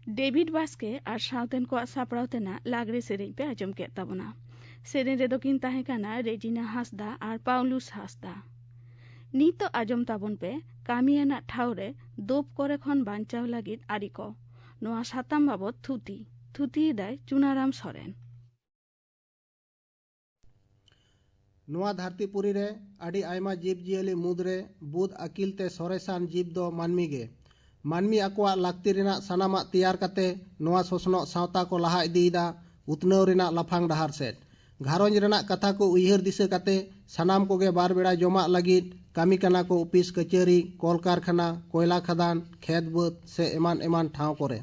ᱰᱮᱵᱷᱤᱰ ᱵᱟᱥᱠᱮ ᱟᱨ ᱥᱟᱶᱛᱮᱱ ᱠᱚᱣᱟᱜ ᱥᱟᱯᱲᱟᱣ ᱛᱮᱱᱟᱜ ᱞᱟᱜᱽᱲᱮ ᱥᱮᱨᱮᱧ ᱯᱮ ᱟᱸᱡᱚᱢ ᱠᱮᱫ ᱛᱟᱵᱚᱱᱟ᱾ ᱥᱮᱨᱮᱧ ᱨᱮᱫᱚ ᱠᱤᱱ ᱛᱟᱦᱮᱸ ᱠᱟᱱᱟ ᱨᱮᱡᱤᱱᱟ ᱦᱟᱸᱥᱫᱟ ᱟᱨ ᱯᱟᱣᱞᱩᱥ ᱦᱟᱸᱥᱫᱟ᱾ ᱱᱤᱛᱚᱜ ᱟᱸᱡᱚᱢ ᱛᱟᱵᱚᱱ ᱯᱮ ᱠᱟᱹᱢᱤᱭᱟᱱᱟᱜ ᱴᱷᱟᱶ ᱨᱮ ᱫᱳᱯ ᱠᱚᱨᱮ ᱠᱷᱚᱱ ᱵᱟᱧᱪᱟᱣ ᱞᱟᱹᱜᱤᱫ ᱟᱹᱨᱤ ᱠᱚ᱾ ᱱᱚᱣᱟ ᱥᱟᱛᱟᱢ ᱵᱟᱵᱚᱛ ᱛᱷᱩᱛᱤ᱾ ᱛᱷᱩᱛᱤᱭᱮᱫᱟᱭ ᱪᱩᱱᱟᱨᱟᱢ ᱥᱚᱨᱮᱱ᱾ ᱱᱚᱣᱟ ᱫᱷᱟᱹᱨᱛᱤ ᱯᱩᱨᱤ ᱨᱮ ᱟᱹᱰᱤ ᱟᱭᱢᱟ ᱡᱤᱵᱽ ᱡᱤᱭᱟᱹᱞᱤ ᱢᱩᱫᱽᱨᱮ ᱵᱩᱫ ᱟᱹᱠᱤᱞ ᱛᱮ ᱥᱚᱨᱮᱥᱟᱱ ᱡᱤᱵᱽ ᱫᱚ ᱢᱟᱹᱱᱢᱤ ᱜᱮ᱾ ᱢᱟᱹᱱᱢᱤ ᱟᱠᱚᱣᱟᱜ ᱞᱟᱹᱠᱛᱤ ᱨᱮᱱᱟᱜ ᱥᱟᱱᱟᱢᱟᱜ ᱛᱮᱭᱟᱨ ᱠᱟᱛᱮ ᱱᱚᱣᱟ ᱥᱚᱥᱱᱚᱜ ᱥᱟᱶᱛᱟ ᱠᱚ ᱞᱟᱦᱟ ᱤᱫᱤᱭᱮᱫᱟ ᱩᱛᱱᱟᱹᱣ ᱨᱮᱱᱟᱜ ᱞᱟᱯᱷᱟᱝ ᱰᱟᱦᱟᱨ ᱥᱮᱫ᱾ ᱜᱷᱟᱨᱚᱸᱡᱽ ᱨᱮᱱᱟᱜ ᱠᱟᱛᱷᱟ ᱠᱚ ᱩᱭᱦᱟᱹᱨ ᱫᱤᱥᱟᱹ ᱠᱟᱛᱮ ᱥᱟᱱᱟᱢ ᱠᱚᱜᱮ ᱵᱟᱨ ᱵᱮᱲᱟ ᱡᱚᱢᱟᱜ ᱞᱟᱹᱜᱤᱫ ᱠᱟᱹᱢᱤ ᱠᱟᱱᱟ ᱠᱚ ᱚᱯᱷᱤᱥ ᱠᱟᱹᱪᱟᱹᱨᱤ, ᱠᱚᱞᱠᱟᱨᱠᱷᱟᱱᱟ, ᱠᱚᱭᱞᱟ ᱠᱷᱟᱫᱟᱱ, ᱠᱷᱮᱛ ᱵᱟᱹᱫᱽ ᱥᱮ ᱮᱢᱟᱱ ᱮᱢᱟᱱ ᱴᱷᱟᱶ ᱠᱚᱨᱮ᱾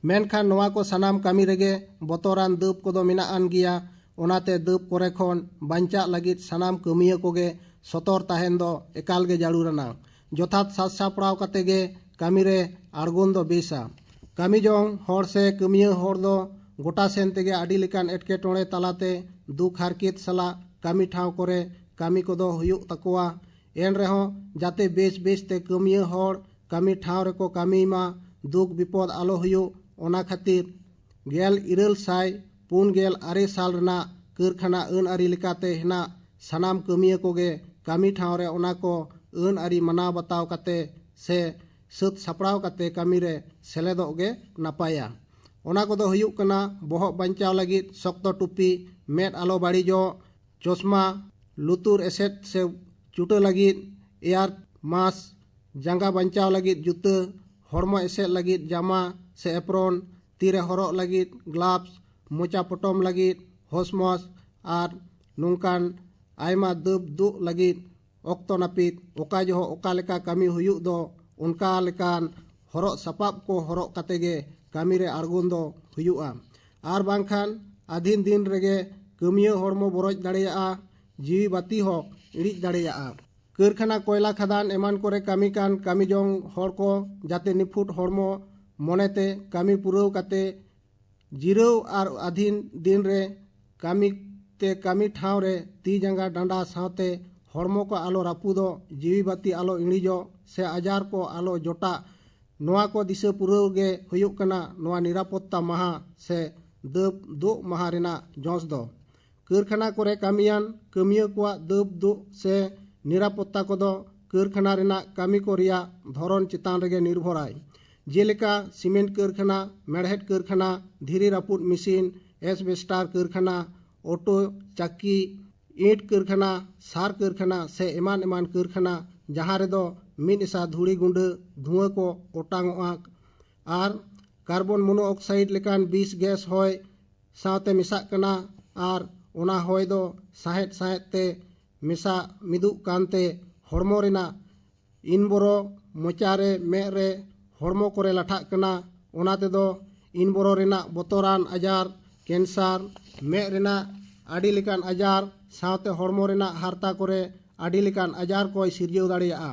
ᱢᱮᱱᱠᱷᱟᱱ ᱱᱚᱣᱟ ᱠᱚ ᱥᱟᱱᱟᱢ ᱠᱟᱹᱢᱤ ᱨᱮᱜᱮ ᱵᱚᱛᱚᱨᱟᱱ ᱫᱟᱹᱵ ᱠᱚᱫᱚ ᱢᱮᱱᱟᱜ ᱟᱱ ᱜᱮᱭᱟ᱾ ᱚᱱᱟᱛᱮ ᱫᱟᱹᱵ ᱠᱚᱨᱮ ᱠᱷᱚᱱ ᱵᱟᱧᱪᱟᱜ ᱞᱟᱹᱜᱤᱫ ᱥᱟᱱᱟᱢ ᱠᱟᱹᱢᱤᱭᱟᱹ ᱠᱚᱜᱮ ᱥᱚᱛᱚᱨ ᱛᱟᱦᱮᱱ ᱫᱚ ᱮᱠᱟᱞ ᱜᱮ ᱡᱟᱹᱨᱩᱲ ᱟᱱᱟ᱾ ᱡᱚᱛᱷᱟᱛ ᱥᱟᱡᱽ ᱥᱟᱯᱲᱟᱣ ᱠᱟᱛᱮ ᱜᱮ ᱠᱟᱹᱢᱤ ᱨᱮ ᱟᱬᱜᱚᱱ ᱫᱚ ᱵᱮᱥᱟ᱾ ᱠᱟᱹᱢᱤ ᱡᱚᱝ ᱦᱚᱲ ᱥᱮ ᱠᱟᱹᱢᱤᱭᱟᱹ ᱦᱚᱲ ᱫᱚ ᱜᱚᱴᱟ ᱥᱮᱱ ᱛᱮᱜᱮ ᱟᱹᱰᱤ ᱞᱮᱠᱟᱱ ᱮᱴᱠᱮᱴᱚᱬᱮ ᱛᱟᱞᱟᱛᱮ ᱫᱩᱠ ᱦᱟᱨᱠᱮᱛ ᱥᱟᱞᱟᱜ ᱠᱟᱹᱢᱤ ᱴᱷᱟᱶ ᱠᱚᱨᱮ ᱠᱟᱹᱢᱤ ᱠᱚᱫᱚ ᱦᱩᱭᱩᱜ ᱛᱟᱠᱚᱣᱟ᱾ ᱮᱱ ᱨᱮᱦᱚᱸ ᱡᱟᱛᱮ ᱵᱮᱥ ᱵᱮᱥ ᱛᱮ ᱠᱟᱹᱢᱤᱭᱟᱹ ᱦᱚᱲ ᱠᱟᱹᱢᱤ ᱴᱷᱟᱶ ᱨᱮᱠᱚ ᱠᱟᱹᱢᱤᱭ ᱢᱟ, ᱫᱩᱠ ᱵᱤᱯᱚᱫ ᱟᱞᱚ ᱦᱩᱭᱩᱜ, ᱚᱱᱟ ᱠᱷᱟᱹᱛᱤᱨ ᱜᱮᱞ ᱤᱨᱟᱹᱞ ᱥᱟᱭ ᱯᱩᱱ ᱜᱮᱞ ᱟᱨᱮ ᱥᱟᱞ ᱨᱮᱱᱟᱜ ᱠᱟᱹᱨᱠᱷᱟᱱᱟ ᱟᱹᱱ ᱟᱹᱨᱤ ᱞᱮᱠᱟᱛᱮ ᱦᱮᱱᱟᱜ ᱥᱟᱱᱟᱢ ᱠᱟᱹᱢᱤᱭᱟᱹ ᱠᱚᱜᱮ ᱠᱟᱹᱢᱤ ᱴᱷᱟᱶ ᱨᱮ ᱚᱱᱟ ᱠᱚ ᱟᱹᱱ ᱟᱹᱨᱤ ᱢᱟᱱᱟᱣ ᱵᱟᱛᱟᱣ ᱠᱟᱛᱮ ᱥᱮ ᱥᱟᱹᱛ ᱥᱟᱯᱲᱟᱣ ᱠᱟᱛᱮ ᱠᱟᱹᱢᱤ ᱨᱮ ᱥᱮᱞᱮᱫᱚᱜ ᱜᱮ ᱱᱟᱯᱟᱭᱟ᱾ ᱚᱱᱟ ᱠᱚᱫᱚ ᱦᱩᱭᱩᱜ ᱠᱟᱱᱟ ᱵᱚᱦᱚᱜ ᱵᱟᱧᱪᱟᱣ ᱞᱟᱹᱜᱤᱫ ᱥᱚᱠᱛᱚ ᱴᱩᱯᱤ, ᱢᱮᱫ ᱟᱞᱚ ᱵᱟᱹᱲᱤᱡᱚᱜ, ᱪᱚᱥᱢᱟ, ᱞᱩᱛᱩᱨ ᱮᱥᱮᱫ ᱥᱮ ᱪᱩᱴᱟᱹ ᱞᱟᱹᱜᱤᱫ ᱮᱭᱟᱨ ᱢᱟᱥᱠ, ᱡᱟᱸᱜᱟ ᱵᱟᱧᱪᱟᱣ ᱞᱟᱹᱜᱤᱫ ᱡᱩᱛᱟᱹ, ᱦᱚᱲᱢᱚ ᱮᱥᱮᱫ ᱞᱟᱹᱜᱤᱫ ᱡᱟᱢᱟ ᱥᱮ ᱮᱯᱨᱚᱱ, ᱛᱤᱨᱮ ᱦᱚᱨᱚᱜ ᱞᱟᱹᱜᱤᱫ ᱜᱞᱟᱵᱷᱥ, ᱢᱚᱪᱟ ᱯᱚᱴᱚᱢ ᱞᱟᱹᱜᱤᱫ ᱦᱚᱥᱢᱚᱥ ᱟᱨ ᱱᱚᱝᱠᱟᱱ ᱟᱭᱢᱟ ᱫᱟᱹᱵ ᱫᱩᱜ ᱞᱟᱹᱜᱤᱫ ᱚᱠᱛᱚ ᱱᱟᱹᱯᱤᱛ ᱚᱠᱟ ᱡᱚᱦᱚᱜ ᱚᱠᱟ ᱞᱮᱠᱟ ᱠᱟᱹᱢᱤ ᱦᱩᱭᱩᱜ ᱫᱚ ᱚᱱᱠᱟ ᱞᱮᱠᱟᱱ ᱦᱚᱨᱚᱜ ᱥᱟᱯᱟᱵ ᱠᱚ ᱦᱚᱨᱚᱜ ᱠᱟᱛᱮ ᱜᱮ ᱠᱟᱹᱢᱤ ᱨᱮ ᱟᱬᱜᱚᱱ ᱫᱚ ᱦᱩᱭᱩᱜᱼᱟ᱾ ᱟᱨ ᱵᱟᱝᱠᱷᱟᱱ ᱟᱹᱫᱷᱤᱱ ᱫᱤᱱ ᱨᱮᱜᱮ ᱠᱟᱹᱢᱤᱭᱟᱹ ᱦᱚᱲᱢᱚ ᱵᱚᱨᱚᱡ ᱫᱟᱲᱮᱭᱟᱜᱼᱟ, ᱡᱤᱣᱤ ᱵᱟᱹᱛᱤ ᱦᱚᱸ ᱤᱬᱤᱡ ᱫᱟᱲᱮᱭᱟᱜᱼᱟ᱾ ᱠᱟᱹᱨᱠᱷᱟᱱᱟ, ᱠᱚᱭᱞᱟ ᱠᱷᱟᱫᱟᱱ ᱮᱢᱟᱱ ᱠᱚᱨᱮ ᱠᱟᱹᱢᱤ ᱠᱟᱱ ᱠᱟᱹᱢᱤ ᱡᱚᱝ ᱦᱚᱲ ᱠᱚ ᱡᱟᱛᱮ ᱱᱤᱯᱷᱩᱴ ᱦᱚᱲᱢᱚ ᱢᱚᱱᱮᱛᱮ ᱠᱟᱹᱢᱤ ᱯᱩᱨᱟᱹᱣ ᱠᱟᱛᱮ ᱡᱤᱨᱟᱹᱣ ᱟᱨ ᱟᱹᱫᱷᱤᱱ ᱫᱤᱱ ᱨᱮ ᱠᱟᱹᱢᱤ ᱛᱮ ᱠᱟᱹᱢᱤ ᱴᱷᱟᱶ ᱨᱮ ᱛᱤ ᱡᱟᱸᱜᱟ ᱰᱟᱸᱰᱟ ᱥᱟᱶᱛᱮ ᱦᱚᱲᱢᱚ ᱠᱚ ᱟᱞᱚ ᱨᱟᱹᱯᱩᱫᱚᱜ, ᱡᱤᱣᱤ ᱵᱟᱹᱛᱤ ᱟᱞᱚ ᱤᱬᱤᱡᱚᱜ ᱥᱮ ᱟᱡᱟᱨ ᱠᱚ ᱟᱞᱚ ᱡᱚᱴᱟᱜ, ᱱᱚᱣᱟ ᱠᱚ ᱫᱤᱥᱟᱹ ᱯᱩᱨᱟᱹᱣ ᱜᱮ ᱦᱩᱭᱩᱜ ᱠᱟᱱᱟ ᱱᱚᱣᱟ ᱱᱤᱨᱟᱯᱚᱛᱛᱟ ᱢᱟᱦᱟ ᱥᱮ ᱫᱟᱹᱵ ᱫᱩᱜ ᱢᱟᱦᱟ ᱨᱮᱱᱟᱜ ᱡᱚᱥ ᱫᱚ᱾ ᱠᱟᱹᱨᱠᱷᱟᱱᱟ ᱠᱚᱨᱮ ᱠᱟᱹᱢᱤᱭᱟᱱ ᱠᱟᱹᱢᱤᱭᱟᱹ ᱠᱚᱣᱟᱜ ᱫᱟᱹᱵ ᱫᱩᱜ ᱥᱮ ᱱᱤᱨᱟᱯᱚᱛᱛᱟ ᱠᱚᱫᱚ ᱠᱟᱹᱨᱠᱷᱟᱱᱟ ᱨᱮᱱᱟᱜ ᱠᱟᱹᱢᱤ ᱠᱚ ᱨᱮᱭᱟᱜ ᱫᱷᱚᱨᱚᱱ ᱪᱮᱛᱟᱱ ᱨᱮᱜᱮ ᱱᱤᱨᱵᱷᱚᱨᱟᱭ᱾ ᱡᱮᱞᱮᱠᱟ ᱥᱤᱢᱮᱱᱴ ᱠᱟᱹᱨᱠᱷᱟᱱᱟ, ᱢᱮᱲᱦᱮᱫ ᱠᱟᱹᱨᱠᱷᱟᱱᱟ, ᱫᱷᱤᱨᱤ ᱨᱟᱹᱯᱩᱫ ᱢᱮᱥᱤᱱ, ᱮᱥᱵᱮᱥᱴᱟᱨ ᱠᱟᱹᱨᱠᱷᱟᱱᱟ, ᱚᱴᱳ ᱪᱟᱹᱠᱤ, ᱤᱸᱴ ᱠᱟᱹᱨᱠᱷᱟᱱᱟ, ᱥᱟᱨ ᱠᱟᱹᱨᱠᱷᱟᱱᱟ ᱥᱮ ᱮᱢᱟᱱ ᱮᱢᱟᱱ ᱠᱟᱹᱨᱠᱷᱟᱱᱟ, ᱡᱟᱦᱟᱸ ᱨᱮᱫᱚ ᱢᱤᱫ ᱮᱥᱟ ᱫᱷᱩᱲᱤ ᱜᱩᱸᱰᱟᱹ ᱫᱷᱩᱣᱟᱹ ᱠᱚ ᱚᱴᱟᱝᱚᱜᱼᱟ ᱟᱨ ᱠᱟᱨᱵᱚᱱ ᱢᱚᱱᱳᱚᱠᱥᱟᱭᱤᱰ ᱞᱮᱠᱟᱱ ᱵᱤᱥ ᱜᱮᱥ ᱦᱚᱭ ᱥᱟᱶᱛᱮ ᱢᱮᱥᱟᱜ ᱠᱟᱱᱟ ᱟᱨ ᱚᱱᱟ ᱦᱚᱭ ᱫᱚ ᱥᱟᱸᱦᱮᱫ ᱥᱟᱸᱦᱮᱫ ᱛᱮ ᱢᱮᱥᱟ ᱢᱤᱫᱩᱜ ᱠᱟᱱᱛᱮ ᱦᱚᱲᱢᱚ ᱨᱮᱱᱟᱜ ᱤᱱᱵᱚᱨᱚ, ᱢᱚᱪᱟ ᱨᱮ, ᱢᱮᱫ ᱨᱮ, ᱦᱚᱲᱢᱚ ᱠᱚᱨᱮ ᱞᱟᱴᱷᱟᱜ ᱠᱟᱱᱟ᱾ ᱚᱱᱟ ᱛᱮᱫᱚ ᱤᱱᱵᱚᱨᱚ ᱨᱮᱱᱟᱜ ᱵᱚᱛᱚᱨᱟᱱ ᱟᱡᱟᱨ, ᱠᱮᱱᱥᱟᱨ, ᱢᱮᱫ ᱨᱮᱱᱟᱜ ᱟᱹᱰᱤ ᱞᱮᱠᱟᱱ ᱟᱡᱟᱨ ᱥᱟᱶᱛᱮ ᱦᱚᱲᱢᱚ ᱨᱮᱱᱟᱜ ᱦᱟᱨᱛᱟ ᱠᱚᱨᱮ ᱟᱹᱰᱤ ᱞᱮᱠᱟᱱ ᱟᱡᱟᱨ ᱠᱚᱭ ᱥᱤᱨᱡᱟᱹᱣ ᱫᱟᱲᱮᱭᱟᱜᱼᱟ᱾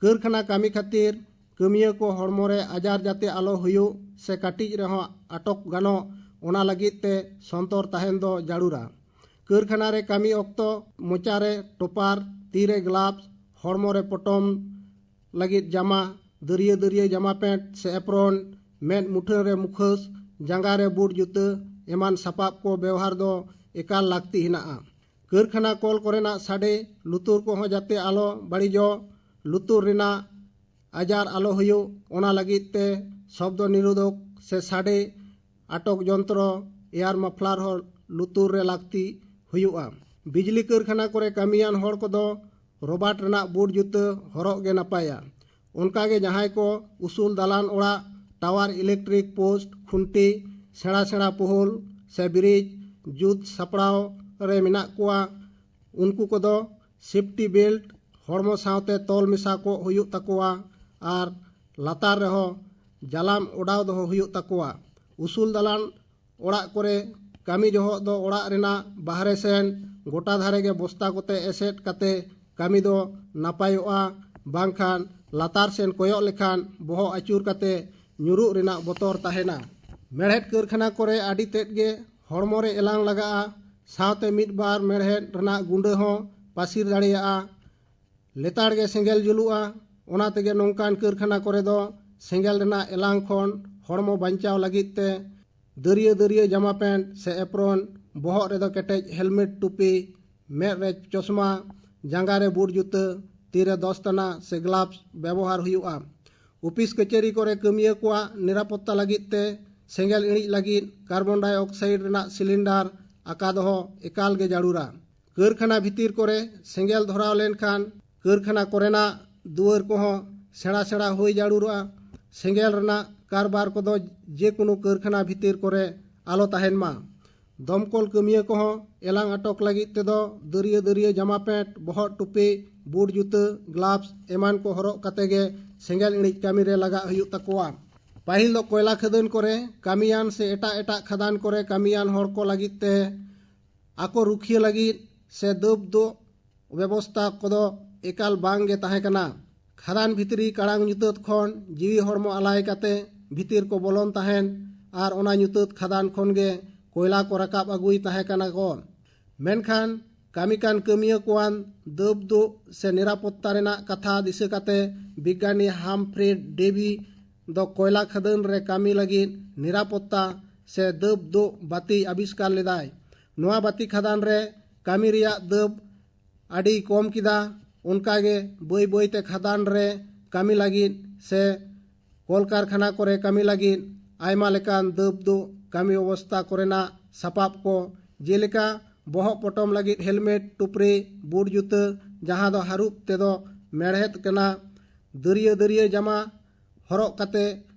ᱠᱟᱹᱨᱠᱷᱟᱱᱟ ᱠᱟᱹᱢᱤ ᱠᱷᱟᱹᱛᱤᱨ ᱠᱟᱹᱢᱤᱭᱟᱹ ᱠᱚ ᱦᱚᱲᱢᱚ ᱨᱮ ᱟᱡᱟᱨ ᱡᱟᱛᱮ ᱟᱞᱚ ᱦᱩᱭᱩᱜ ᱥᱮ ᱠᱟᱹᱴᱤᱡ ᱨᱮᱦᱚᱸ ᱟᱴᱚᱠ ᱜᱟᱱᱚᱜ, ᱚᱱᱟ ᱞᱟᱹᱜᱤᱫ ᱛᱮ ᱥᱚᱱᱛᱚᱨ ᱛᱟᱦᱮᱱ ᱫᱚ ᱡᱟᱹᱨᱩᱲᱟ᱾ ᱠᱟᱹᱨᱠᱷᱟᱱᱟ ᱨᱮ ᱠᱟᱹᱢᱤ ᱚᱠᱛᱚ ᱢᱚᱪᱟ ᱨᱮ ᱴᱚᱯᱟᱨ, ᱛᱤ ᱨᱮ ᱜᱞᱟᱵᱷᱥ, ᱦᱚᱲᱢᱚ ᱨᱮ ᱯᱚᱴᱚᱢ ᱞᱟᱹᱜᱤᱫ ᱡᱟᱢᱟ, ᱫᱟᱹᱨᱭᱟᱹ ᱫᱟᱹᱨᱭᱟᱹ ᱡᱟᱢᱟ ᱯᱮᱱᱴ ᱥᱮ ᱮᱯᱨᱚᱱ, ᱢᱮᱫ ᱢᱩᱴᱷᱟᱹᱱ ᱨᱮ ᱢᱩᱠᱷᱟᱹᱥ, ᱡᱟᱸᱜᱟ ᱨᱮ ᱵᱩᱴ ᱡᱩᱛᱟᱹ ᱮᱢᱟᱱ ᱥᱟᱯᱟᱵ ᱠᱚ ᱵᱮᱣᱦᱟᱨ ᱫᱚ ᱮᱠᱟᱞ ᱞᱟᱹᱠᱛᱤ ᱦᱮᱱᱟᱜᱼᱟ᱾ ᱠᱟᱹᱨᱠᱷᱟᱱᱟ ᱠᱚᱞ ᱠᱚᱨᱮᱱᱟᱜ ᱥᱟᱰᱮ ᱞᱩᱛᱩᱨ ᱠᱚᱦᱚᱸ ᱡᱟᱛᱮ ᱟᱞᱚ ᱵᱟᱹᱲᱤᱡᱚᱜ, ᱞᱩᱛᱩᱨ ᱨᱮᱱᱟᱜ ᱟᱡᱟᱨ ᱟᱞᱚ ᱦᱩᱭᱩᱜ, ᱚᱱᱟ ᱞᱟᱹᱜᱤᱫ ᱛᱮ ᱥᱚᱵᱫᱚ ᱱᱤᱨᱳᱫᱷᱚᱠ ᱥᱮ ᱥᱟᱰᱮ ᱟᱴᱚᱠ ᱡᱚᱱᱛᱨᱚ, ᱮᱭᱟᱨ ᱢᱟᱯᱷᱞᱟᱨ ᱦᱚᱸ ᱞᱩᱛᱩᱨ ᱨᱮ ᱞᱟᱹᱠᱛᱤ ᱦᱩᱭᱩᱜᱼᱟ᱾ ᱵᱤᱡᱽᱞᱤ ᱠᱟᱹᱨᱠᱷᱟᱱᱟ ᱠᱚᱨᱮ ᱠᱟᱹᱢᱤᱭᱟᱱ ᱦᱚᱲ ᱠᱚᱫᱚ ᱨᱚᱵᱟᱨᱴ ᱨᱮᱱᱟᱜ ᱵᱩᱴ ᱡᱩᱛᱟᱹ ᱦᱚᱨᱚᱜ ᱜᱮ ᱱᱟᱯᱟᱭᱟ᱾ ᱚᱱᱠᱟᱜᱮ ᱡᱟᱦᱟᱸᱭ ᱠᱚ ᱩᱥᱩᱞ ᱫᱟᱞᱟᱱ ᱚᱲᱟᱜ, ᱴᱟᱣᱟᱨ, ᱤᱞᱮᱠᱴᱨᱤᱠ ᱯᱳᱥᱴ, ᱠᱷᱩᱱᱴᱤ, ᱥᱮᱬᱟ ᱥᱮᱬᱟ ᱯᱳᱦᱳᱞ ᱥᱮ ᱵᱨᱤᱡᱽ ᱡᱩᱛ ᱥᱟᱯᱲᱟᱣ ᱨᱮ ᱢᱮᱱᱟᱜ ᱠᱚᱣᱟ, ᱩᱱᱠᱩ ᱠᱚᱫᱚ ᱥᱮᱯᱴᱤ ᱵᱮᱞᱴ ᱦᱚᱲᱢᱚ ᱥᱟᱶᱛᱮ ᱛᱚᱞ ᱢᱮᱥᱟ ᱠᱚᱜ ᱦᱩᱭᱩᱜ ᱛᱟᱠᱚᱣᱟ ᱟᱨ ᱞᱟᱛᱟᱨ ᱨᱮᱦᱚᱸ ᱡᱟᱞᱟᱢ ᱚᱰᱟᱣ ᱫᱚᱦᱚ ᱦᱩᱭᱩᱜ ᱛᱟᱠᱚᱣᱟ᱾ ᱩᱥᱩᱞ ᱫᱟᱞᱟᱱ ᱚᱲᱟᱜ ᱠᱚᱨᱮ ᱠᱟᱹᱢᱤ ᱡᱚᱦᱚᱜ ᱫᱚ ᱚᱲᱟᱜ ᱨᱮᱱᱟᱜ ᱵᱟᱦᱨᱮ ᱥᱮᱱ ᱜᱚᱴᱟ ᱫᱷᱟᱨᱮ ᱜᱮ ᱵᱚᱥᱛᱟ ᱠᱚᱛᱮ ᱮᱥᱮᱫ ᱠᱟᱛᱮ ᱠᱟᱹᱢᱤ ᱫᱚ ᱱᱟᱯᱟᱭᱚᱜᱼᱟ, ᱵᱟᱝᱠᱷᱟᱱ ᱞᱟᱛᱟᱨ ᱥᱮᱱ ᱠᱚᱭᱚᱜ ᱞᱮᱠᱷᱟᱱ ᱵᱚᱦᱚᱜ ᱟᱹᱪᱩᱨ ᱠᱟᱛᱮ ᱧᱩᱨᱩᱜ ᱨᱮᱱᱟᱜ ᱵᱚᱛᱚᱨ ᱛᱟᱦᱮᱱᱟ᱾ ᱢᱮᱲᱦᱮᱫ ᱠᱟᱹᱨᱠᱷᱟᱱᱟ ᱠᱚᱨᱮ ᱟᱹᱰᱤ ᱛᱮᱫ ᱜᱮ ᱦᱚᱲᱢᱚ ᱨᱮ ᱮᱞᱟᱝ ᱞᱟᱜᱟᱜᱼᱟ, ᱥᱟᱶᱛᱮ ᱢᱤᱫ ᱵᱟᱨ ᱢᱮᱲᱦᱮᱫ ᱨᱮᱱᱟᱜ ᱜᱩᱸᱰᱟᱹ ᱦᱚᱸ ᱯᱟᱹᱥᱤᱨ ᱫᱟᱲᱮᱭᱟᱜᱼᱟ᱾ ᱞᱮᱛᱟᱲ ᱜᱮ ᱥᱮᱸᱜᱮᱞ ᱡᱩᱞᱩᱜᱼᱟ᱾ ᱚᱱᱟ ᱛᱮᱜᱮ ᱱᱚᱝᱠᱟᱱ ᱠᱟᱹᱨᱠᱷᱟᱱᱟ ᱠᱚᱨᱮ ᱫᱚ ᱥᱮᱸᱜᱮᱞ ᱨᱮᱱᱟᱜ ᱮᱞᱟᱝ ᱠᱷᱚᱱ ᱦᱚᱲᱢᱚ ᱵᱟᱧᱪᱟᱣ ᱞᱟᱹᱜᱤᱫ ᱛᱮ ᱫᱟᱹᱨᱭᱟᱹ ᱫᱟᱹᱨᱭᱟᱹ ᱡᱟᱢᱟ ᱯᱮᱱᱴ ᱥᱮ ᱮᱯᱨᱚᱱ, ᱵᱚᱦᱚᱜ ᱨᱮᱫᱚ ᱠᱮᱴᱮᱡ ᱦᱮᱞᱢᱮᱴ ᱴᱩᱯᱤ, ᱢᱮᱫ ᱨᱮ ᱪᱚᱥᱢᱟ, ᱡᱟᱸᱜᱟ ᱨᱮ ᱵᱩᱴ ᱡᱩᱛᱟᱹ, ᱛᱤ ᱨᱮ ᱫᱚᱥᱛᱟᱱᱟ ᱥᱮ ᱜᱞᱟᱵᱷᱥ ᱵᱮᱵᱚᱦᱟᱨ ᱦᱩᱭᱩᱜᱼᱟ᱾ ᱚᱯᱷᱤᱥ ᱠᱟᱹᱪᱷᱟᱹᱨᱤ ᱠᱚᱨᱮ ᱠᱟᱹᱢᱤᱭᱟᱹ ᱠᱚᱣᱟᱜ ᱱᱤᱨᱟᱯᱚᱛᱛᱟ ᱞᱟᱹᱜᱤᱫ ᱛᱮ ᱥᱮᱸᱜᱮᱞ ᱤᱬᱤᱡ ᱞᱟᱹᱜᱤᱫ ᱠᱟᱨᱵᱚᱱ ᱰᱟᱭᱚᱠᱥᱟᱭᱤᱰ ᱨᱮᱱᱟᱜ ᱥᱤᱞᱤᱱᱰᱟᱨ ᱟᱠᱟ ᱫᱚᱦᱚ ᱮᱠᱟᱞ ᱜᱮ ᱡᱟᱹᱨᱩᱲᱟ᱾ ᱠᱟᱹᱨᱠᱷᱟᱱᱟ ᱵᱷᱤᱛᱤᱨ ᱠᱚᱨᱮ ᱥᱮᱸᱜᱮᱞ ᱫᱷᱚᱨᱟᱣ ᱞᱮᱱᱠᱷᱟᱱ ᱠᱟᱹᱨᱠᱷᱟᱱᱟ ᱠᱚᱨᱮᱱᱟᱜ ᱫᱩᱣᱟᱹᱨ ᱠᱚᱦᱚᱸ ᱥᱮᱬᱟ ᱥᱮᱬᱟ ᱦᱩᱭ ᱡᱟᱹᱨᱩᱲᱚᱜᱼᱟ᱾ ᱥᱮᱸᱜᱮᱞ ᱨᱮᱱᱟᱜ ᱠᱟᱨᱵᱟᱨ ᱠᱚᱫᱚ ᱡᱮᱠᱳᱱᱳ ᱠᱟᱹᱨᱠᱷᱟᱱᱟ ᱵᱷᱤᱛᱤᱨ ᱠᱚᱨᱮ ᱟᱞᱚ ᱛᱟᱦᱮᱱ ᱢᱟ᱾ ᱫᱚᱢᱠᱚᱞ ᱠᱟᱹᱢᱤᱭᱟᱹ ᱠᱚᱦᱚᱸ ᱮᱞᱟᱝ ᱟᱴᱚᱠ ᱞᱟᱹᱜᱤᱫ ᱛᱮᱫᱚ ᱫᱟᱹᱨᱭᱟᱹ ᱫᱟᱹᱨᱭᱟᱹ ᱡᱟᱢᱟ ᱯᱮᱱᱴ, ᱵᱚᱦᱚᱜ ᱴᱩᱯᱤ, ᱵᱩᱴ ᱡᱩᱛᱟᱹ, ᱜᱞᱟᱵᱷᱥ ᱮᱢᱟᱱ ᱠᱚ ᱦᱚᱨᱚᱜ ᱠᱟᱛᱮ ᱜᱮ ᱥᱮᱸᱜᱮᱞ ᱤᱬᱤᱡ ᱠᱟᱹᱢᱤ ᱨᱮ ᱞᱟᱜᱟᱜ ᱦᱩᱭᱩᱜ ᱛᱟᱠᱚᱣᱟ᱾ ᱯᱟᱹᱦᱤᱞ ᱫᱚ ᱠᱚᱭᱞᱟ ᱠᱷᱟᱹᱫᱟᱹᱱ ᱠᱚᱨᱮ ᱠᱟᱹᱢᱤᱭᱟᱱ ᱥᱮ ᱮᱴᱟᱜ ᱮᱴᱟᱜ ᱠᱷᱟᱫᱟᱱ ᱠᱚᱨᱮ ᱠᱟᱹᱢᱤᱭᱟᱱ ᱦᱚᱲ ᱠᱚ ᱞᱟᱹᱜᱤᱫ ᱛᱮ ᱟᱠᱚ ᱨᱩᱠᱷᱤᱭᱟᱹ ᱞᱟᱹᱜᱤᱫ ᱥᱮ ᱫᱟᱹᱵ ᱫᱚ ᱵᱮᱵᱚᱥᱛᱟ ᱠᱚᱫᱚ ᱮᱠᱟᱞ ᱵᱟᱝ ᱜᱮ ᱛᱟᱦᱮᱸ ᱠᱟᱱᱟ᱾ ᱠᱷᱟᱫᱟᱱ ᱵᱷᱤᱛᱨᱤ ᱠᱟᱲᱟᱝ ᱧᱩᱛᱟᱹᱛ ᱠᱷᱚᱱ ᱡᱤᱣᱤ ᱦᱚᱲᱢᱚ ᱟᱞᱟᱭ ᱠᱟᱛᱮ ᱵᱷᱤᱛᱤᱨ ᱠᱚ ᱵᱚᱞᱚᱱ ᱛᱟᱦᱮᱸᱱ ᱟᱨ ᱚᱱᱟ ᱧᱩᱛᱟᱹᱛ ᱠᱷᱟᱫᱟᱱ ᱠᱷᱚᱱ ᱜᱮ ᱠᱚᱭᱞᱟ ᱠᱚ ᱨᱟᱠᱟᱵ ᱟᱹᱜᱩᱭ ᱛᱟᱦᱮᱸ ᱠᱟᱱᱟ ᱠᱚ᱾ ᱢᱮᱱᱠᱷᱟᱱ ᱠᱟᱹᱢᱤ ᱠᱟᱱ ᱠᱟᱹᱢᱤᱭᱟᱹ ᱠᱚᱣᱟᱱ ᱫᱟᱹᱵ ᱫᱩᱜ ᱥᱮ ᱱᱤᱨᱟᱯᱚᱛᱛᱟ ᱨᱮᱱᱟᱜ ᱠᱟᱛᱷᱟ ᱫᱤᱥᱟᱹ ᱠᱟᱛᱮ ᱵᱤᱜᱽᱜᱟᱱᱤ ᱦᱟᱢᱯᱷᱨᱮ ᱰᱮᱵᱤ ᱫᱚ ᱠᱚᱭᱞᱟ ᱠᱷᱟᱫᱟᱱ ᱨᱮ ᱠᱟᱹᱢᱤ ᱞᱟᱹᱜᱤᱫ ᱱᱤᱨᱟᱯᱚᱛᱛᱟ ᱥᱮ ᱫᱟᱹᱵ ᱫᱩᱜ ᱵᱟᱹᱛᱤ ᱟᱵᱤᱥᱠᱟᱨ ᱞᱮᱫᱟᱭ᱾ ᱱᱚᱣᱟ ᱵᱟᱹᱛᱤ ᱠᱷᱟᱫᱟᱱ ᱨᱮ ᱠᱟᱹᱢᱤ ᱨᱮᱭᱟᱜ ᱫᱟᱹᱵ ᱟᱹᱰᱤᱭ ᱠᱚᱢ ᱠᱮᱫᱟ᱾ ᱚᱱᱠᱟᱜᱮ ᱵᱟᱹᱭ ᱵᱟᱹᱭᱛᱮ ᱠᱷᱟᱫᱟᱱ ᱨᱮ ᱠᱟᱹᱢᱤ ᱞᱟᱹᱜᱤᱫ ᱥᱮ ᱠᱚᱞᱠᱟᱨᱠᱷᱟᱱᱟ ᱠᱚᱨᱮ ᱠᱟᱹᱢᱤ ᱞᱟᱹᱜᱤᱫ ᱟᱭᱢᱟ ᱞᱮᱠᱟᱱ ᱫᱟᱹᱵ ᱫᱚ ᱠᱟᱹᱢᱤ ᱚᱵᱚᱥᱛᱟ ᱠᱚᱨᱮᱱᱟᱜ ᱥᱟᱯᱟᱵ ᱠᱚ, ᱡᱮᱞᱮᱠᱟ ᱵᱚᱦᱚᱜ ᱯᱚᱴᱚᱢ ᱞᱟᱹᱜᱤᱫ ᱦᱮᱞᱢᱮᱴ, ᱴᱩᱯᱨᱤ, ᱵᱩᱴ ᱡᱩᱛᱟᱹ, ᱡᱟᱦᱟᱸ ᱫᱚ ᱦᱟᱹᱨᱩᱵ ᱛᱮᱫᱚ ᱢᱮᱲᱦᱮᱫ ᱠᱟᱱᱟ, ᱫᱟᱹᱨᱭᱟᱹ ᱫᱟᱹᱨᱭᱟᱹ ᱡᱟᱢᱟ ᱦᱚᱨᱚᱜ ᱠᱟᱛᱮ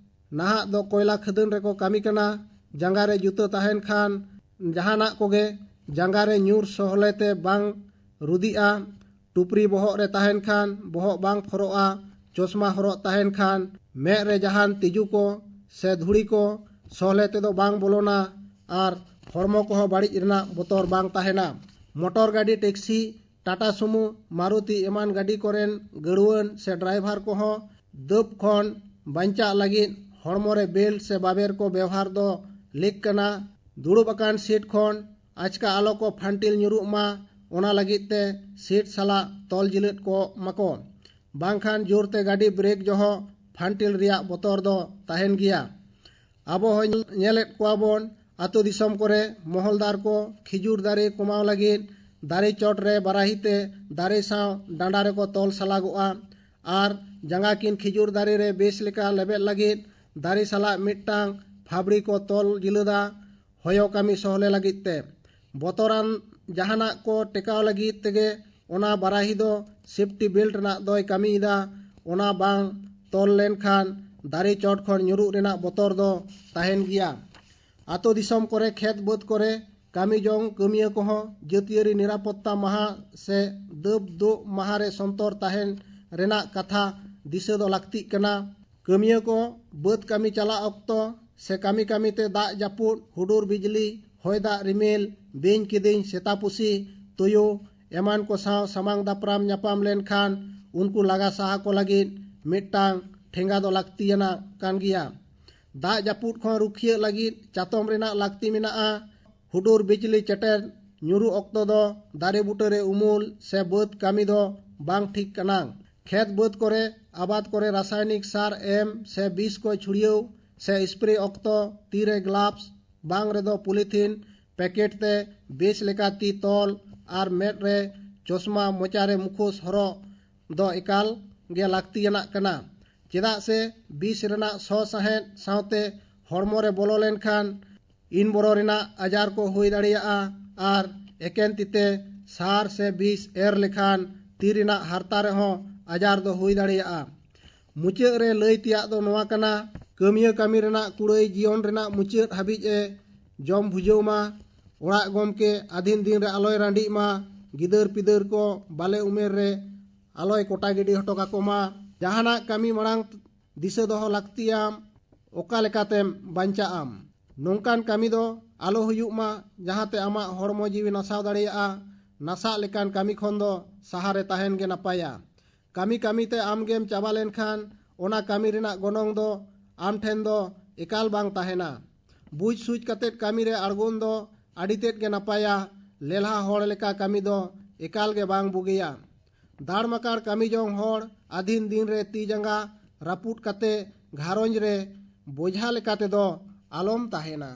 ᱱᱟᱦᱟᱜ ᱫᱚ ᱠᱚᱭᱞᱟ ᱠᱷᱟᱹᱫᱟᱹᱱ ᱨᱮᱠᱚ ᱠᱟᱹᱢᱤ ᱠᱟᱱᱟ᱾ ᱡᱟᱸᱜᱟ ᱨᱮ ᱡᱩᱛᱟᱹ ᱛᱟᱦᱮᱱ ᱠᱷᱟᱱ ᱡᱟᱦᱟᱱᱟᱜ ᱠᱚᱜᱮ ᱡᱟᱸᱜᱟ ᱨᱮ ᱧᱩᱨ ᱥᱚᱦᱞᱮ ᱛᱮ ᱵᱟᱝ ᱨᱩᱫᱤᱜᱼᱟ᱾ ᱴᱩᱯᱨᱤ ᱵᱚᱦᱚᱜ ᱨᱮ ᱛᱟᱦᱮᱱ ᱠᱷᱟᱱ ᱵᱚᱦᱚᱜ ᱵᱟᱝ ᱯᱷᱚᱨᱚᱜᱼᱟ᱾ ᱪᱚᱥᱢᱟ ᱦᱚᱨᱚᱜ ᱛᱟᱦᱮᱱ ᱠᱷᱟᱱ ᱢᱮᱫ ᱨᱮ ᱡᱟᱦᱟᱱ ᱛᱤᱡᱩ ᱠᱚ ᱥᱮ ᱫᱷᱩᱲᱤ ᱠᱚ ᱥᱚᱦᱞᱮ ᱛᱮᱫᱚ ᱵᱟᱝ ᱵᱚᱞᱚᱱᱟ ᱟᱨ ᱦᱚᱲᱢᱚ ᱠᱚᱦᱚᱸ ᱵᱟᱹᱲᱤᱡ ᱨᱮᱱᱟᱜ ᱵᱚᱛᱚᱨ ᱵᱟᱝ ᱛᱟᱦᱮᱱᱟ᱾ ᱢᱚᱴᱚᱨ ᱜᱟᱹᱰᱤ, ᱴᱮᱠᱥᱤ, ᱴᱟᱴᱟ ᱥᱩᱢᱩ, ᱢᱟᱨᱩᱛᱤ ᱮᱢᱟᱱ ᱜᱟᱹᱰᱤ ᱠᱚᱨᱮᱱ ᱜᱟᱹᱲᱣᱟᱹᱱ ᱥᱮ ᱰᱨᱟᱭᱵᱷᱟᱨ ᱠᱚᱦᱚᱸ ᱫᱟᱹᱵ ᱠᱷᱚᱱ ᱵᱟᱧᱪᱟᱜ ᱞᱟᱹᱜᱤᱫ ᱦᱚᱲᱢᱚ ᱨᱮ ᱵᱮᱞᱴ ᱥᱮ ᱵᱟᱵᱮᱨ ᱠᱚ ᱵᱮᱣᱦᱟᱨ ᱫᱚ ᱞᱮᱠ ᱠᱟᱱᱟ᱾ ᱫᱩᱲᱩᱵ ᱟᱠᱟᱱ ᱥᱤᱴ ᱠᱷᱚᱱ ᱟᱪᱠᱟ ᱟᱞᱚ ᱠᱚ ᱯᱷᱟᱱᱴᱤᱞ ᱧᱩᱨᱩᱜ ᱢᱟ, ᱚᱱᱟ ᱞᱟᱹᱜᱤᱫ ᱛᱮ ᱥᱤᱴ ᱥᱟᱞᱟᱜ ᱛᱚᱞ ᱡᱤᱞᱟᱹᱫ ᱠᱚᱜ ᱢᱟᱠᱚ᱾ ᱵᱟᱝᱠᱷᱟᱱ ᱡᱳᱨᱛᱮ ᱜᱟᱹᱰᱤ ᱵᱨᱮᱠ ᱡᱚᱦᱚᱜ ᱯᱷᱟᱱᱴᱤᱞ ᱨᱮᱭᱟᱜ ᱵᱚᱛᱚᱨ ᱫᱚ ᱛᱟᱦᱮᱱ ᱜᱮᱭᱟ᱾ ᱟᱵᱚ ᱦᱚᱸ ᱧᱮᱞᱮᱫ ᱠᱚᱣᱟ ᱵᱚᱱ, ᱟᱛᱳ ᱫᱤᱥᱚᱢ ᱠᱚᱨᱮ ᱢᱚᱦᱚᱞᱫᱟᱨ ᱠᱚ ᱠᱷᱤᱡᱩᱨ ᱫᱟᱨᱮ ᱠᱚᱢᱟᱣ ᱞᱟᱹᱜᱤᱫ ᱫᱟᱨᱮ ᱪᱚᱴ ᱨᱮ ᱵᱟᱨᱟᱦᱤ ᱛᱮ ᱫᱟᱨᱮ ᱥᱟᱶ ᱰᱟᱸᱰᱟ ᱨᱮᱠᱚ ᱛᱚᱞ ᱥᱟᱞᱟᱜᱚᱜᱼᱟ ᱟᱨ ᱡᱟᱸᱜᱟ ᱠᱤᱱ ᱠᱷᱤᱡᱩᱨ ᱫᱟᱨᱮ ᱨᱮ ᱵᱮᱥ ᱞᱮᱠᱟ ᱞᱮᱵᱮᱫ ᱞᱟᱹᱜᱤᱫ ᱫᱟᱨᱮ ᱥᱟᱞᱟᱜ ᱢᱤᱫᱴᱟᱝ ᱯᱷᱟᱵᱽᱲᱤ ᱠᱚ ᱛᱚᱞ ᱡᱤᱞᱟᱹᱫᱟ᱾ ᱦᱚᱭᱚ ᱠᱟᱹᱢᱤ ᱥᱚᱦᱞᱮ ᱞᱟᱹᱜᱤᱫ ᱛᱮ ᱵᱚᱛᱚᱨᱟᱱ ᱡᱟᱦᱟᱱᱟᱜ ᱠᱚ ᱴᱮᱠᱟᱣ ᱞᱟᱹᱜᱤᱫ ᱛᱮᱜᱮ ᱚᱱᱟ ᱵᱟᱨᱟᱦᱤ ᱫᱚ ᱥᱮᱯᱴᱤ ᱵᱮᱞᱴ ᱨᱮᱱᱟᱜ ᱫᱚᱭ ᱠᱟᱹᱢᱤᱭᱮᱫᱟ᱾ ᱚᱱᱟ ᱵᱟᱝ ᱛᱚᱞ ᱞᱮᱱᱠᱷᱟᱱ ᱫᱟᱨᱮ ᱪᱚᱴ ᱠᱷᱚᱱ ᱧᱩᱨᱩᱜ ᱨᱮᱱᱟᱜ ᱵᱚᱛᱚᱨ ᱫᱚ ᱛᱟᱦᱮᱱ ᱜᱮᱭᱟ᱾ ᱟᱛᱳ ᱫᱤᱥᱚᱢ ᱠᱚᱨᱮ ᱠᱷᱮᱛ ᱵᱟᱹᱫᱽ ᱠᱚᱨᱮ ᱠᱟᱹᱢᱤ ᱡᱚᱝ ᱠᱟᱹᱢᱤᱭᱟᱹ ᱠᱚᱦᱚᱸ ᱡᱟᱹᱛᱤᱭᱟᱹᱨᱤ ᱱᱤᱨᱟᱯᱚᱛᱛᱟ ᱢᱟᱦᱟ ᱥᱮ ᱫᱟᱹᱵ ᱫᱳᱜ ᱢᱟᱦᱟ ᱨᱮ ᱥᱚᱱᱛᱚᱨ ᱛᱟᱦᱮᱱ ᱨᱮᱱᱟᱜ ᱠᱟᱛᱷᱟ ᱫᱤᱥᱟᱹ ᱫᱚ ᱞᱟᱹᱠᱛᱤᱜ ᱠᱟᱱᱟ᱾ ᱠᱟᱹᱢᱤᱭᱟᱹ ᱠᱚ ᱵᱟᱹᱫᱽ ᱠᱟᱹᱢᱤ ᱪᱟᱞᱟᱜ ᱚᱠᱛᱚ ᱥᱮ ᱠᱟᱹᱢᱤ ᱠᱟᱹᱢᱤ ᱛᱮ ᱫᱟᱜ ᱡᱟᱹᱯᱩᱫ, ᱦᱩᱰᱩᱨ ᱵᱤᱡᱽᱞᱤ, ᱦᱚᱭ ᱫᱟᱜ ᱨᱤᱢᱤᱞ, ᱵᱤᱧ ᱠᱤᱫᱤᱧ, ᱥᱮᱛᱟ ᱯᱩᱥᱤ, ᱛᱩᱭᱩ ᱮᱢᱟᱱ ᱠᱚ ᱥᱟᱶ ᱥᱟᱢᱟᱝ ᱫᱟᱯᱨᱟᱢ ᱧᱟᱯᱟᱢ ᱞᱮᱱᱠᱷᱟᱱ ᱩᱱᱠᱩ ᱞᱟᱜᱟ ᱥᱟᱦᱟ ᱠᱚ ᱞᱟᱹᱜᱤᱫ ᱢᱤᱫᱴᱟᱝ ᱴᱷᱮᱸᱜᱟ ᱫᱚ ᱞᱟᱹᱠᱛᱤᱭᱟᱱᱟᱜ ᱠᱟᱱ ᱜᱮᱭᱟ᱾ ᱫᱟᱜ ᱡᱟᱹᱯᱩᱫ ᱠᱷᱚᱱ ᱨᱩᱠᱷᱤᱭᱟᱹᱜ ᱞᱟᱹᱜᱤᱫ ᱪᱟᱛᱚᱢ ᱨᱮᱱᱟᱜ ᱞᱟᱹᱠᱛᱤ ᱢᱮᱱᱟᱜᱼᱟ᱾ ᱦᱩᱰᱩᱨ ᱵᱤᱡᱽᱞᱤ ᱪᱮᱴᱮᱨ ᱧᱩᱨᱩ ᱚᱠᱛᱚ ᱫᱚ ᱫᱟᱨᱮ ᱵᱩᱴᱟᱹᱨᱮ ᱩᱢᱩᱞ ᱥᱮ ᱵᱟᱹᱫᱽ ᱠᱟᱹᱢᱤ ᱫᱚ ᱵᱟᱝ ᱴᱷᱤᱠ ᱠᱟᱱᱟ᱾ ᱠᱷᱮᱛ ᱵᱟᱹᱫᱽ ᱠᱚᱨᱮ ᱟᱵᱟᱫ ᱠᱚᱨᱮ ᱨᱟᱥᱟᱭᱱᱤᱠ ᱥᱟᱨ ᱮᱢ ᱥᱮ ᱵᱤᱥ ᱠᱚ ᱪᱷᱩᱲᱭᱟᱹᱣ ᱥᱮ ᱥᱯᱨᱮ ᱚᱠᱛᱚ ᱛᱤᱨᱮ ᱜᱞᱟᱵᱷᱥ ᱵᱟᱝ ᱨᱮᱫᱚ ᱯᱚᱞᱤᱛᱷᱤᱱ ᱯᱮᱠᱮᱴ ᱛᱮ ᱵᱮᱥ ᱞᱮᱠᱟ ᱛᱤ ᱛᱚᱞ ᱟᱨ ᱢᱮᱫ ᱨᱮ ᱪᱚᱥᱢᱟ, ᱢᱚᱪᱟ ᱨᱮ ᱢᱩᱠᱷᱳᱥ ᱦᱚᱨᱚᱜ ᱫᱚ ᱮᱠᱟᱞ ᱜᱮ ᱞᱟᱹᱠᱛᱤᱭᱟᱱᱟᱜ ᱠᱟᱱᱟ᱾ ᱪᱮᱫᱟᱜ ᱥᱮ ᱵᱤᱥ ᱨᱮᱱᱟᱜ ᱥᱚ ᱥᱟᱦᱮᱫ ᱥᱟᱶᱛᱮ ᱦᱚᱲᱢᱚ ᱨᱮ ᱵᱚᱞᱚ ᱞᱮᱱᱠᱷᱟᱱ ᱤᱱᱵᱚᱨᱚ ᱨᱮᱱᱟᱜ ᱟᱡᱟᱨ ᱠᱚ ᱦᱩᱭ ᱫᱟᱲᱮᱭᱟᱜᱼᱟ ᱟᱨ ᱮᱠᱮᱱ ᱛᱤᱛᱮ ᱥᱟᱨ ᱥᱮ ᱵᱤᱥ ᱮᱨ ᱞᱮᱠᱷᱟᱱ ᱛᱤ ᱨᱮᱱᱟᱜ ᱦᱟᱨᱛᱟ ᱨᱮᱦᱚᱸ ᱟᱡᱟᱨ ᱫᱚ ᱦᱩᱭ ᱫᱟᱲᱮᱭᱟᱜᱼᱟ᱾ ᱢᱩᱪᱟᱹᱫ ᱨᱮ ᱞᱟᱹᱭ ᱛᱮᱭᱟᱜ ᱫᱚ ᱱᱚᱣᱟ ᱠᱟᱱᱟ, ᱠᱟᱹᱢᱤᱭᱟᱹ ᱠᱟᱹᱢᱤ ᱨᱮᱱᱟᱜ ᱠᱩᱲᱟᱹᱭ ᱡᱤᱭᱚᱱ ᱨᱮᱱᱟᱜ ᱢᱩᱪᱟᱹᱫ ᱦᱟᱹᱵᱤᱡ ᱮ ᱡᱚᱢ ᱵᱷᱩᱡᱟᱹᱣ ᱢᱟ᱾ ᱚᱲᱟᱜ ᱜᱚᱢᱠᱮ ᱟᱹᱫᱷᱤᱱ ᱫᱤᱱ ᱨᱮ ᱟᱞᱚᱭ ᱨᱟᱺᱰᱤᱜ ᱢᱟ᱾ ᱜᱤᱫᱟᱹᱨ ᱯᱤᱫᱟᱹᱨ ᱠᱚ ᱵᱟᱞᱮ ᱩᱢᱮᱨ ᱨᱮ ᱟᱞᱚᱭ ᱠᱚᱴᱟ ᱜᱤᱰᱤ ᱦᱚᱴᱚ ᱠᱟᱠᱚ ᱢᱟ᱾ ᱡᱟᱦᱟᱱᱟᱜ ᱠᱟᱹᱢᱤ ᱢᱟᱲᱟᱝ ᱫᱤᱥᱟᱹ ᱫᱚᱦᱚ ᱞᱟᱹᱠᱛᱤᱭᱟᱢ, ᱚᱠᱟ ᱞᱮᱠᱟᱛᱮᱢ ᱵᱟᱧᱪᱟᱜ ᱟᱢ᱾ ᱱᱚᱝᱠᱟᱱ ᱠᱟᱹᱢᱤ ᱫᱚ ᱟᱞᱚ ᱦᱩᱭᱩᱜ ᱢᱟ, ᱡᱟᱦᱟᱸᱛᱮ ᱟᱢᱟᱜ ᱦᱚᱲᱢᱚ ᱡᱤᱣᱤ ᱱᱟᱥᱟᱣ ᱫᱟᱲᱮᱭᱟᱜᱼᱟ᱾ ᱱᱟᱥᱟᱜ ᱞᱮᱠᱟᱱ ᱠᱟᱹᱢᱤ ᱠᱷᱚᱱ ᱫᱚ ᱥᱟᱦᱟᱨᱮ ᱛᱟᱦᱮᱱ ᱜᱮ ᱱᱟᱯᱟᱭᱟ᱾ ᱠᱟᱹᱢᱤ ᱠᱟᱹᱢᱤᱛᱮ ᱟᱢᱜᱮᱢ ᱪᱟᱵᱟ ᱞᱮᱱᱠᱷᱟᱱ ᱚᱱᱟ ᱠᱟᱹᱢᱤ ᱨᱮᱱᱟᱜ ᱜᱚᱱᱚᱝ ᱫᱚ ᱟᱢ ᱴᱷᱮᱱ ᱫᱚ ᱮᱠᱟᱞ ᱵᱟᱝ ᱛᱟᱦᱮᱱᱟ᱾ ᱵᱩᱡᱽ ᱥᱩᱡᱽ ᱠᱟᱛᱮᱫ ᱠᱟᱹᱢᱤ ᱨᱮ ᱟᱬᱜᱚᱱ ᱫᱚ ᱟᱹᱰᱤ ᱛᱮᱫ ᱜᱮ ᱱᱟᱯᱟᱭᱟ᱾ ᱞᱮᱞᱦᱟ ᱦᱚᱲ ᱞᱮᱠᱟ ᱠᱟᱹᱢᱤ ᱫᱚ ᱮᱠᱟᱞ ᱜᱮ ᱵᱟᱝ ᱵᱩᱜᱤᱭᱟ᱾ ᱫᱟᱲ ᱢᱟᱠᱟᱲ ᱠᱟᱹᱢᱤ ᱡᱚᱝ ᱦᱚᱲ ᱟᱹᱫᱷᱤᱱ ᱫᱤᱱ ᱨᱮ ᱛᱤ ᱡᱟᱸᱜᱟ ᱨᱟᱹᱯᱩᱫ ᱠᱟᱛᱮ ᱜᱷᱟᱨᱚᱸᱡᱽ ᱨᱮ ᱵᱚᱡᱷᱟ ᱞᱮᱠᱟ ᱛᱮᱫᱚ ᱟᱞᱚᱢ ᱛᱟᱦᱮᱱᱟ᱾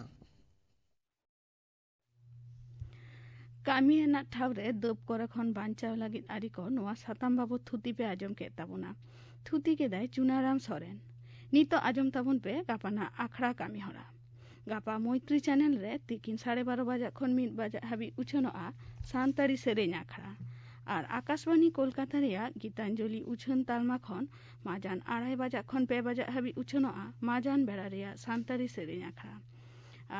ᱠᱟᱹᱢᱤ ᱨᱮᱱᱟᱜ ᱴᱷᱟᱶ ᱨᱮ ᱫᱟᱹᱵ ᱠᱚᱨᱮ ᱠᱷᱚᱱ ᱵᱟᱧᱪᱟᱣ ᱞᱟᱹᱜᱤᱫ ᱟᱹᱨᱤ ᱠᱚ, ᱱᱚᱣᱟ ᱥᱟᱛᱟᱢ ᱵᱟᱵᱚᱛ ᱛᱷᱩᱛᱤ ᱯᱮ ᱟᱸᱡᱚᱢ ᱠᱮᱫ ᱛᱟᱵᱚᱱᱟ᱾ ᱛᱷᱩᱛᱤ ᱠᱮᱫᱟᱭ ᱪᱩᱱᱟᱨᱟᱢ ᱥᱚᱨᱮᱱ᱾ ᱱᱤᱛᱚᱜ ᱟᱸᱡᱚᱢ ᱛᱟᱵᱚᱱ ᱯᱮ ᱜᱟᱯᱟᱱᱟᱜ ᱟᱠᱷᱲᱟ ᱠᱟᱹᱢᱤ ᱦᱚᱨᱟ᱾ ᱜᱟᱯᱟ ᱢᱳᱭᱛᱨᱤ ᱪᱮᱱᱮᱞ ᱨᱮ ᱛᱤᱠᱤᱱ ᱥᱟᱲᱮ ᱵᱟᱨᱚ ᱵᱟᱡᱟᱜ ᱠᱷᱚᱱ ᱢᱤᱫ ᱵᱟᱡᱟᱜ ᱦᱟᱹᱵᱤᱡ ᱩᱪᱷᱟᱹᱱᱚᱜᱼᱟ ᱥᱟᱱᱛᱟᱲᱤ ᱥᱮᱨᱮᱧ ᱟᱠᱷᱲᱟ᱾ ᱟᱨ ᱟᱠᱟᱥᱵᱟᱱᱤ ᱠᱳᱞᱠᱟᱛᱟ ᱨᱮᱭᱟᱜ ᱜᱤᱛᱟᱧᱡᱚᱞᱤ ᱩᱪᱷᱟᱹᱱ ᱛᱟᱞᱢᱟ ᱠᱷᱚᱱ ᱢᱟᱡᱟᱱ ᱟᱲᱟᱭ ᱵᱟᱡᱟᱜ ᱠᱷᱚᱱ ᱯᱮ ᱵᱟᱡᱟᱜ ᱦᱟᱹᱵᱤᱡ ᱩᱪᱷᱟᱹᱱᱚᱜᱼᱟ ᱢᱟᱡᱟᱱ ᱵᱮᱲᱟ ᱨᱮᱭᱟᱜ ᱥᱟᱱᱛᱟᱲᱤ ᱥᱮᱨᱮᱧ ᱟᱠᱷᱲᱟ᱾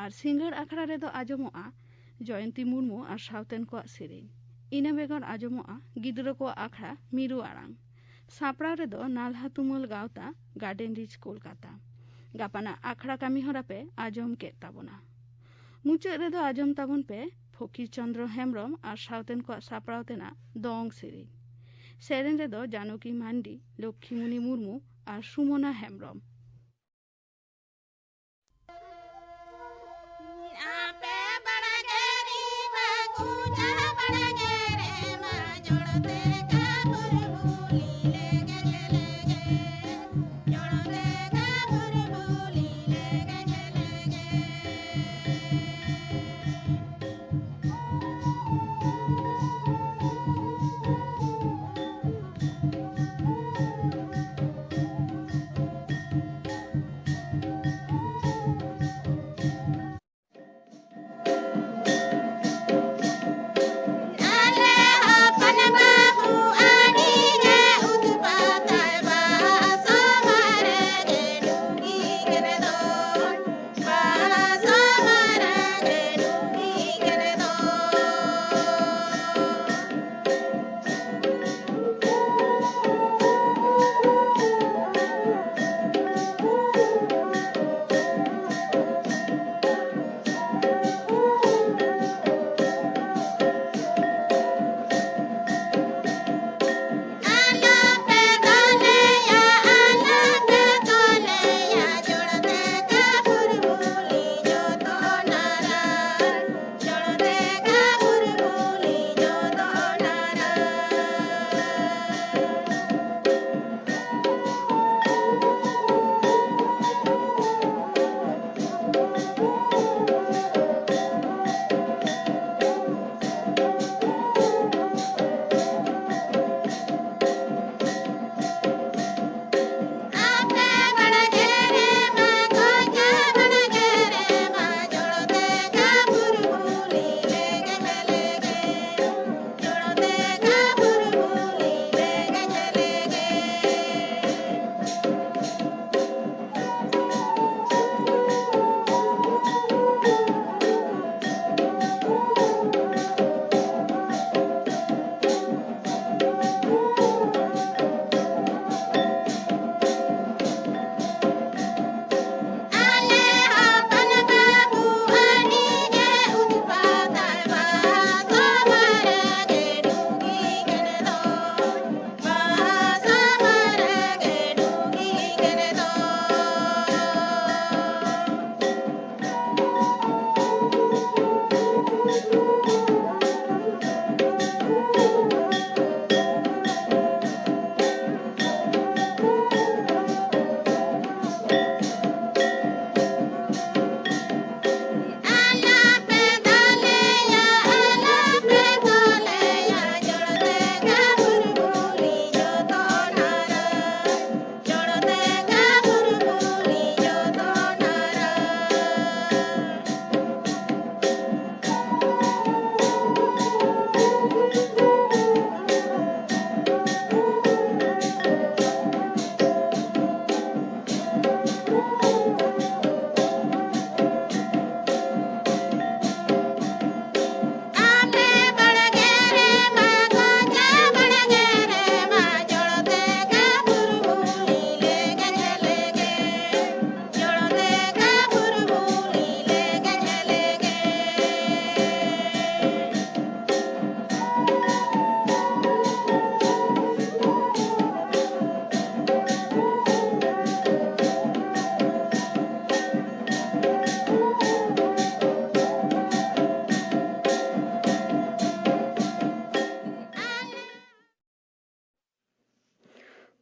ᱟᱨ ᱥᱤᱸᱜᱟᱹᱲ ᱟᱠᱷᱲᱟ ᱨᱮᱫᱚ ᱟᱸᱡᱚᱢᱚᱜᱼᱟ ᱡᱚᱭᱚᱱᱛᱤ ᱢᱩᱨᱢᱩ ᱟᱨ ᱥᱟᱶᱛᱮᱱ ᱠᱚᱣᱟᱜ ᱥᱮᱨᱮᱧ᱾ ᱤᱱᱟᱹ ᱵᱮᱜᱚᱨ ᱟᱸᱡᱚᱢᱚᱜᱼᱟ ᱜᱤᱫᱽᱨᱟᱹ ᱠᱚᱣᱟᱜ ᱟᱠᱷᱲᱟ ᱢᱤᱨᱩ ᱟᱲᱟᱝ᱾ ᱥᱟᱯᱲᱟᱣ ᱨᱮᱫᱚ ᱱᱟᱞᱦᱟ ᱛᱩᱢᱟᱹᱞ ᱜᱟᱶᱛᱟ, ᱜᱟᱨᱰᱮᱱ ᱨᱤᱡᱽ, ᱠᱳᱞᱠᱟᱛᱟ᱾ ᱜᱟᱯᱟᱱᱟᱜ ᱟᱠᱷᱲᱟ ᱠᱟᱹᱢᱤ ᱦᱚᱨᱟ ᱯᱮ ᱟᱸᱡᱚᱢ ᱠᱮᱫ ᱛᱟᱵᱚᱱᱟ᱾ ᱢᱩᱪᱟᱹᱫ ᱨᱮᱫᱚ ᱟᱸᱡᱚᱢ ᱛᱟᱵᱚᱱ ᱯᱮ ᱯᱷᱚᱠᱤᱨ ᱪᱚᱸᱫᱽᱨᱚ ᱦᱮᱢᱵᱽᱨᱚᱢ ᱟᱨ ᱥᱟᱶᱛᱮᱱ ᱠᱚᱣᱟᱜ ᱥᱟᱯᱲᱟᱣ ᱛᱮᱱᱟᱜ ᱫᱚᱝ ᱥᱮᱨᱮᱧ᱾ ᱥᱮᱨᱮᱧ ᱨᱮᱫᱚ ᱡᱟᱱᱚᱠᱤ ᱢᱟᱱᱰᱤ, ᱞᱚᱠᱠᱷᱤᱢᱩᱱᱤ ᱢᱩᱨᱢᱩ ᱟᱨ ᱥᱩᱢᱚᱱᱟ ᱦᱮᱢᱵᱽᱨᱚᱢ᱾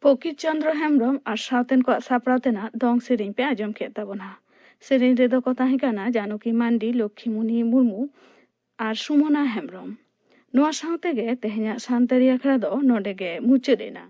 ᱯᱚᱠᱤᱨ ᱪᱚᱸᱫᱽᱨᱚ ᱦᱮᱢᱵᱽᱨᱚᱢ ᱟᱨ ᱥᱟᱶᱛᱮᱱ ᱠᱚᱣᱟᱜ ᱥᱟᱯᱲᱟᱣ ᱛᱮᱱᱟᱜ ᱫᱚᱝ ᱥᱮᱨᱮᱧ ᱯᱮ ᱟᱸᱡᱚᱢ ᱠᱮᱫ ᱛᱟᱵᱚᱱᱟ᱾ ᱥᱮᱨᱮᱧ ᱨᱮᱫᱚ ᱠᱚ ᱛᱟᱦᱮᱸ ᱠᱟᱱᱟ ᱡᱟᱱᱚᱠᱤ ᱢᱟᱱᱰᱤ, ᱞᱚᱠᱠᱷᱤᱢᱩᱱᱤ ᱢᱩᱨᱢᱩ ᱟᱨ ᱥᱩᱢᱚᱱᱟ ᱦᱮᱢᱵᱽᱨᱚᱢ᱾ ᱱᱚᱣᱟ ᱥᱟᱶ ᱛᱮᱜᱮ ᱛᱮᱦᱮᱧᱟᱜ ᱥᱟᱱᱛᱟᱲᱤ ᱟᱠᱷᱲᱟ ᱫᱚ ᱱᱚᱰᱮ ᱜᱮ ᱢᱩᱪᱟᱹᱫ ᱮᱱᱟ᱾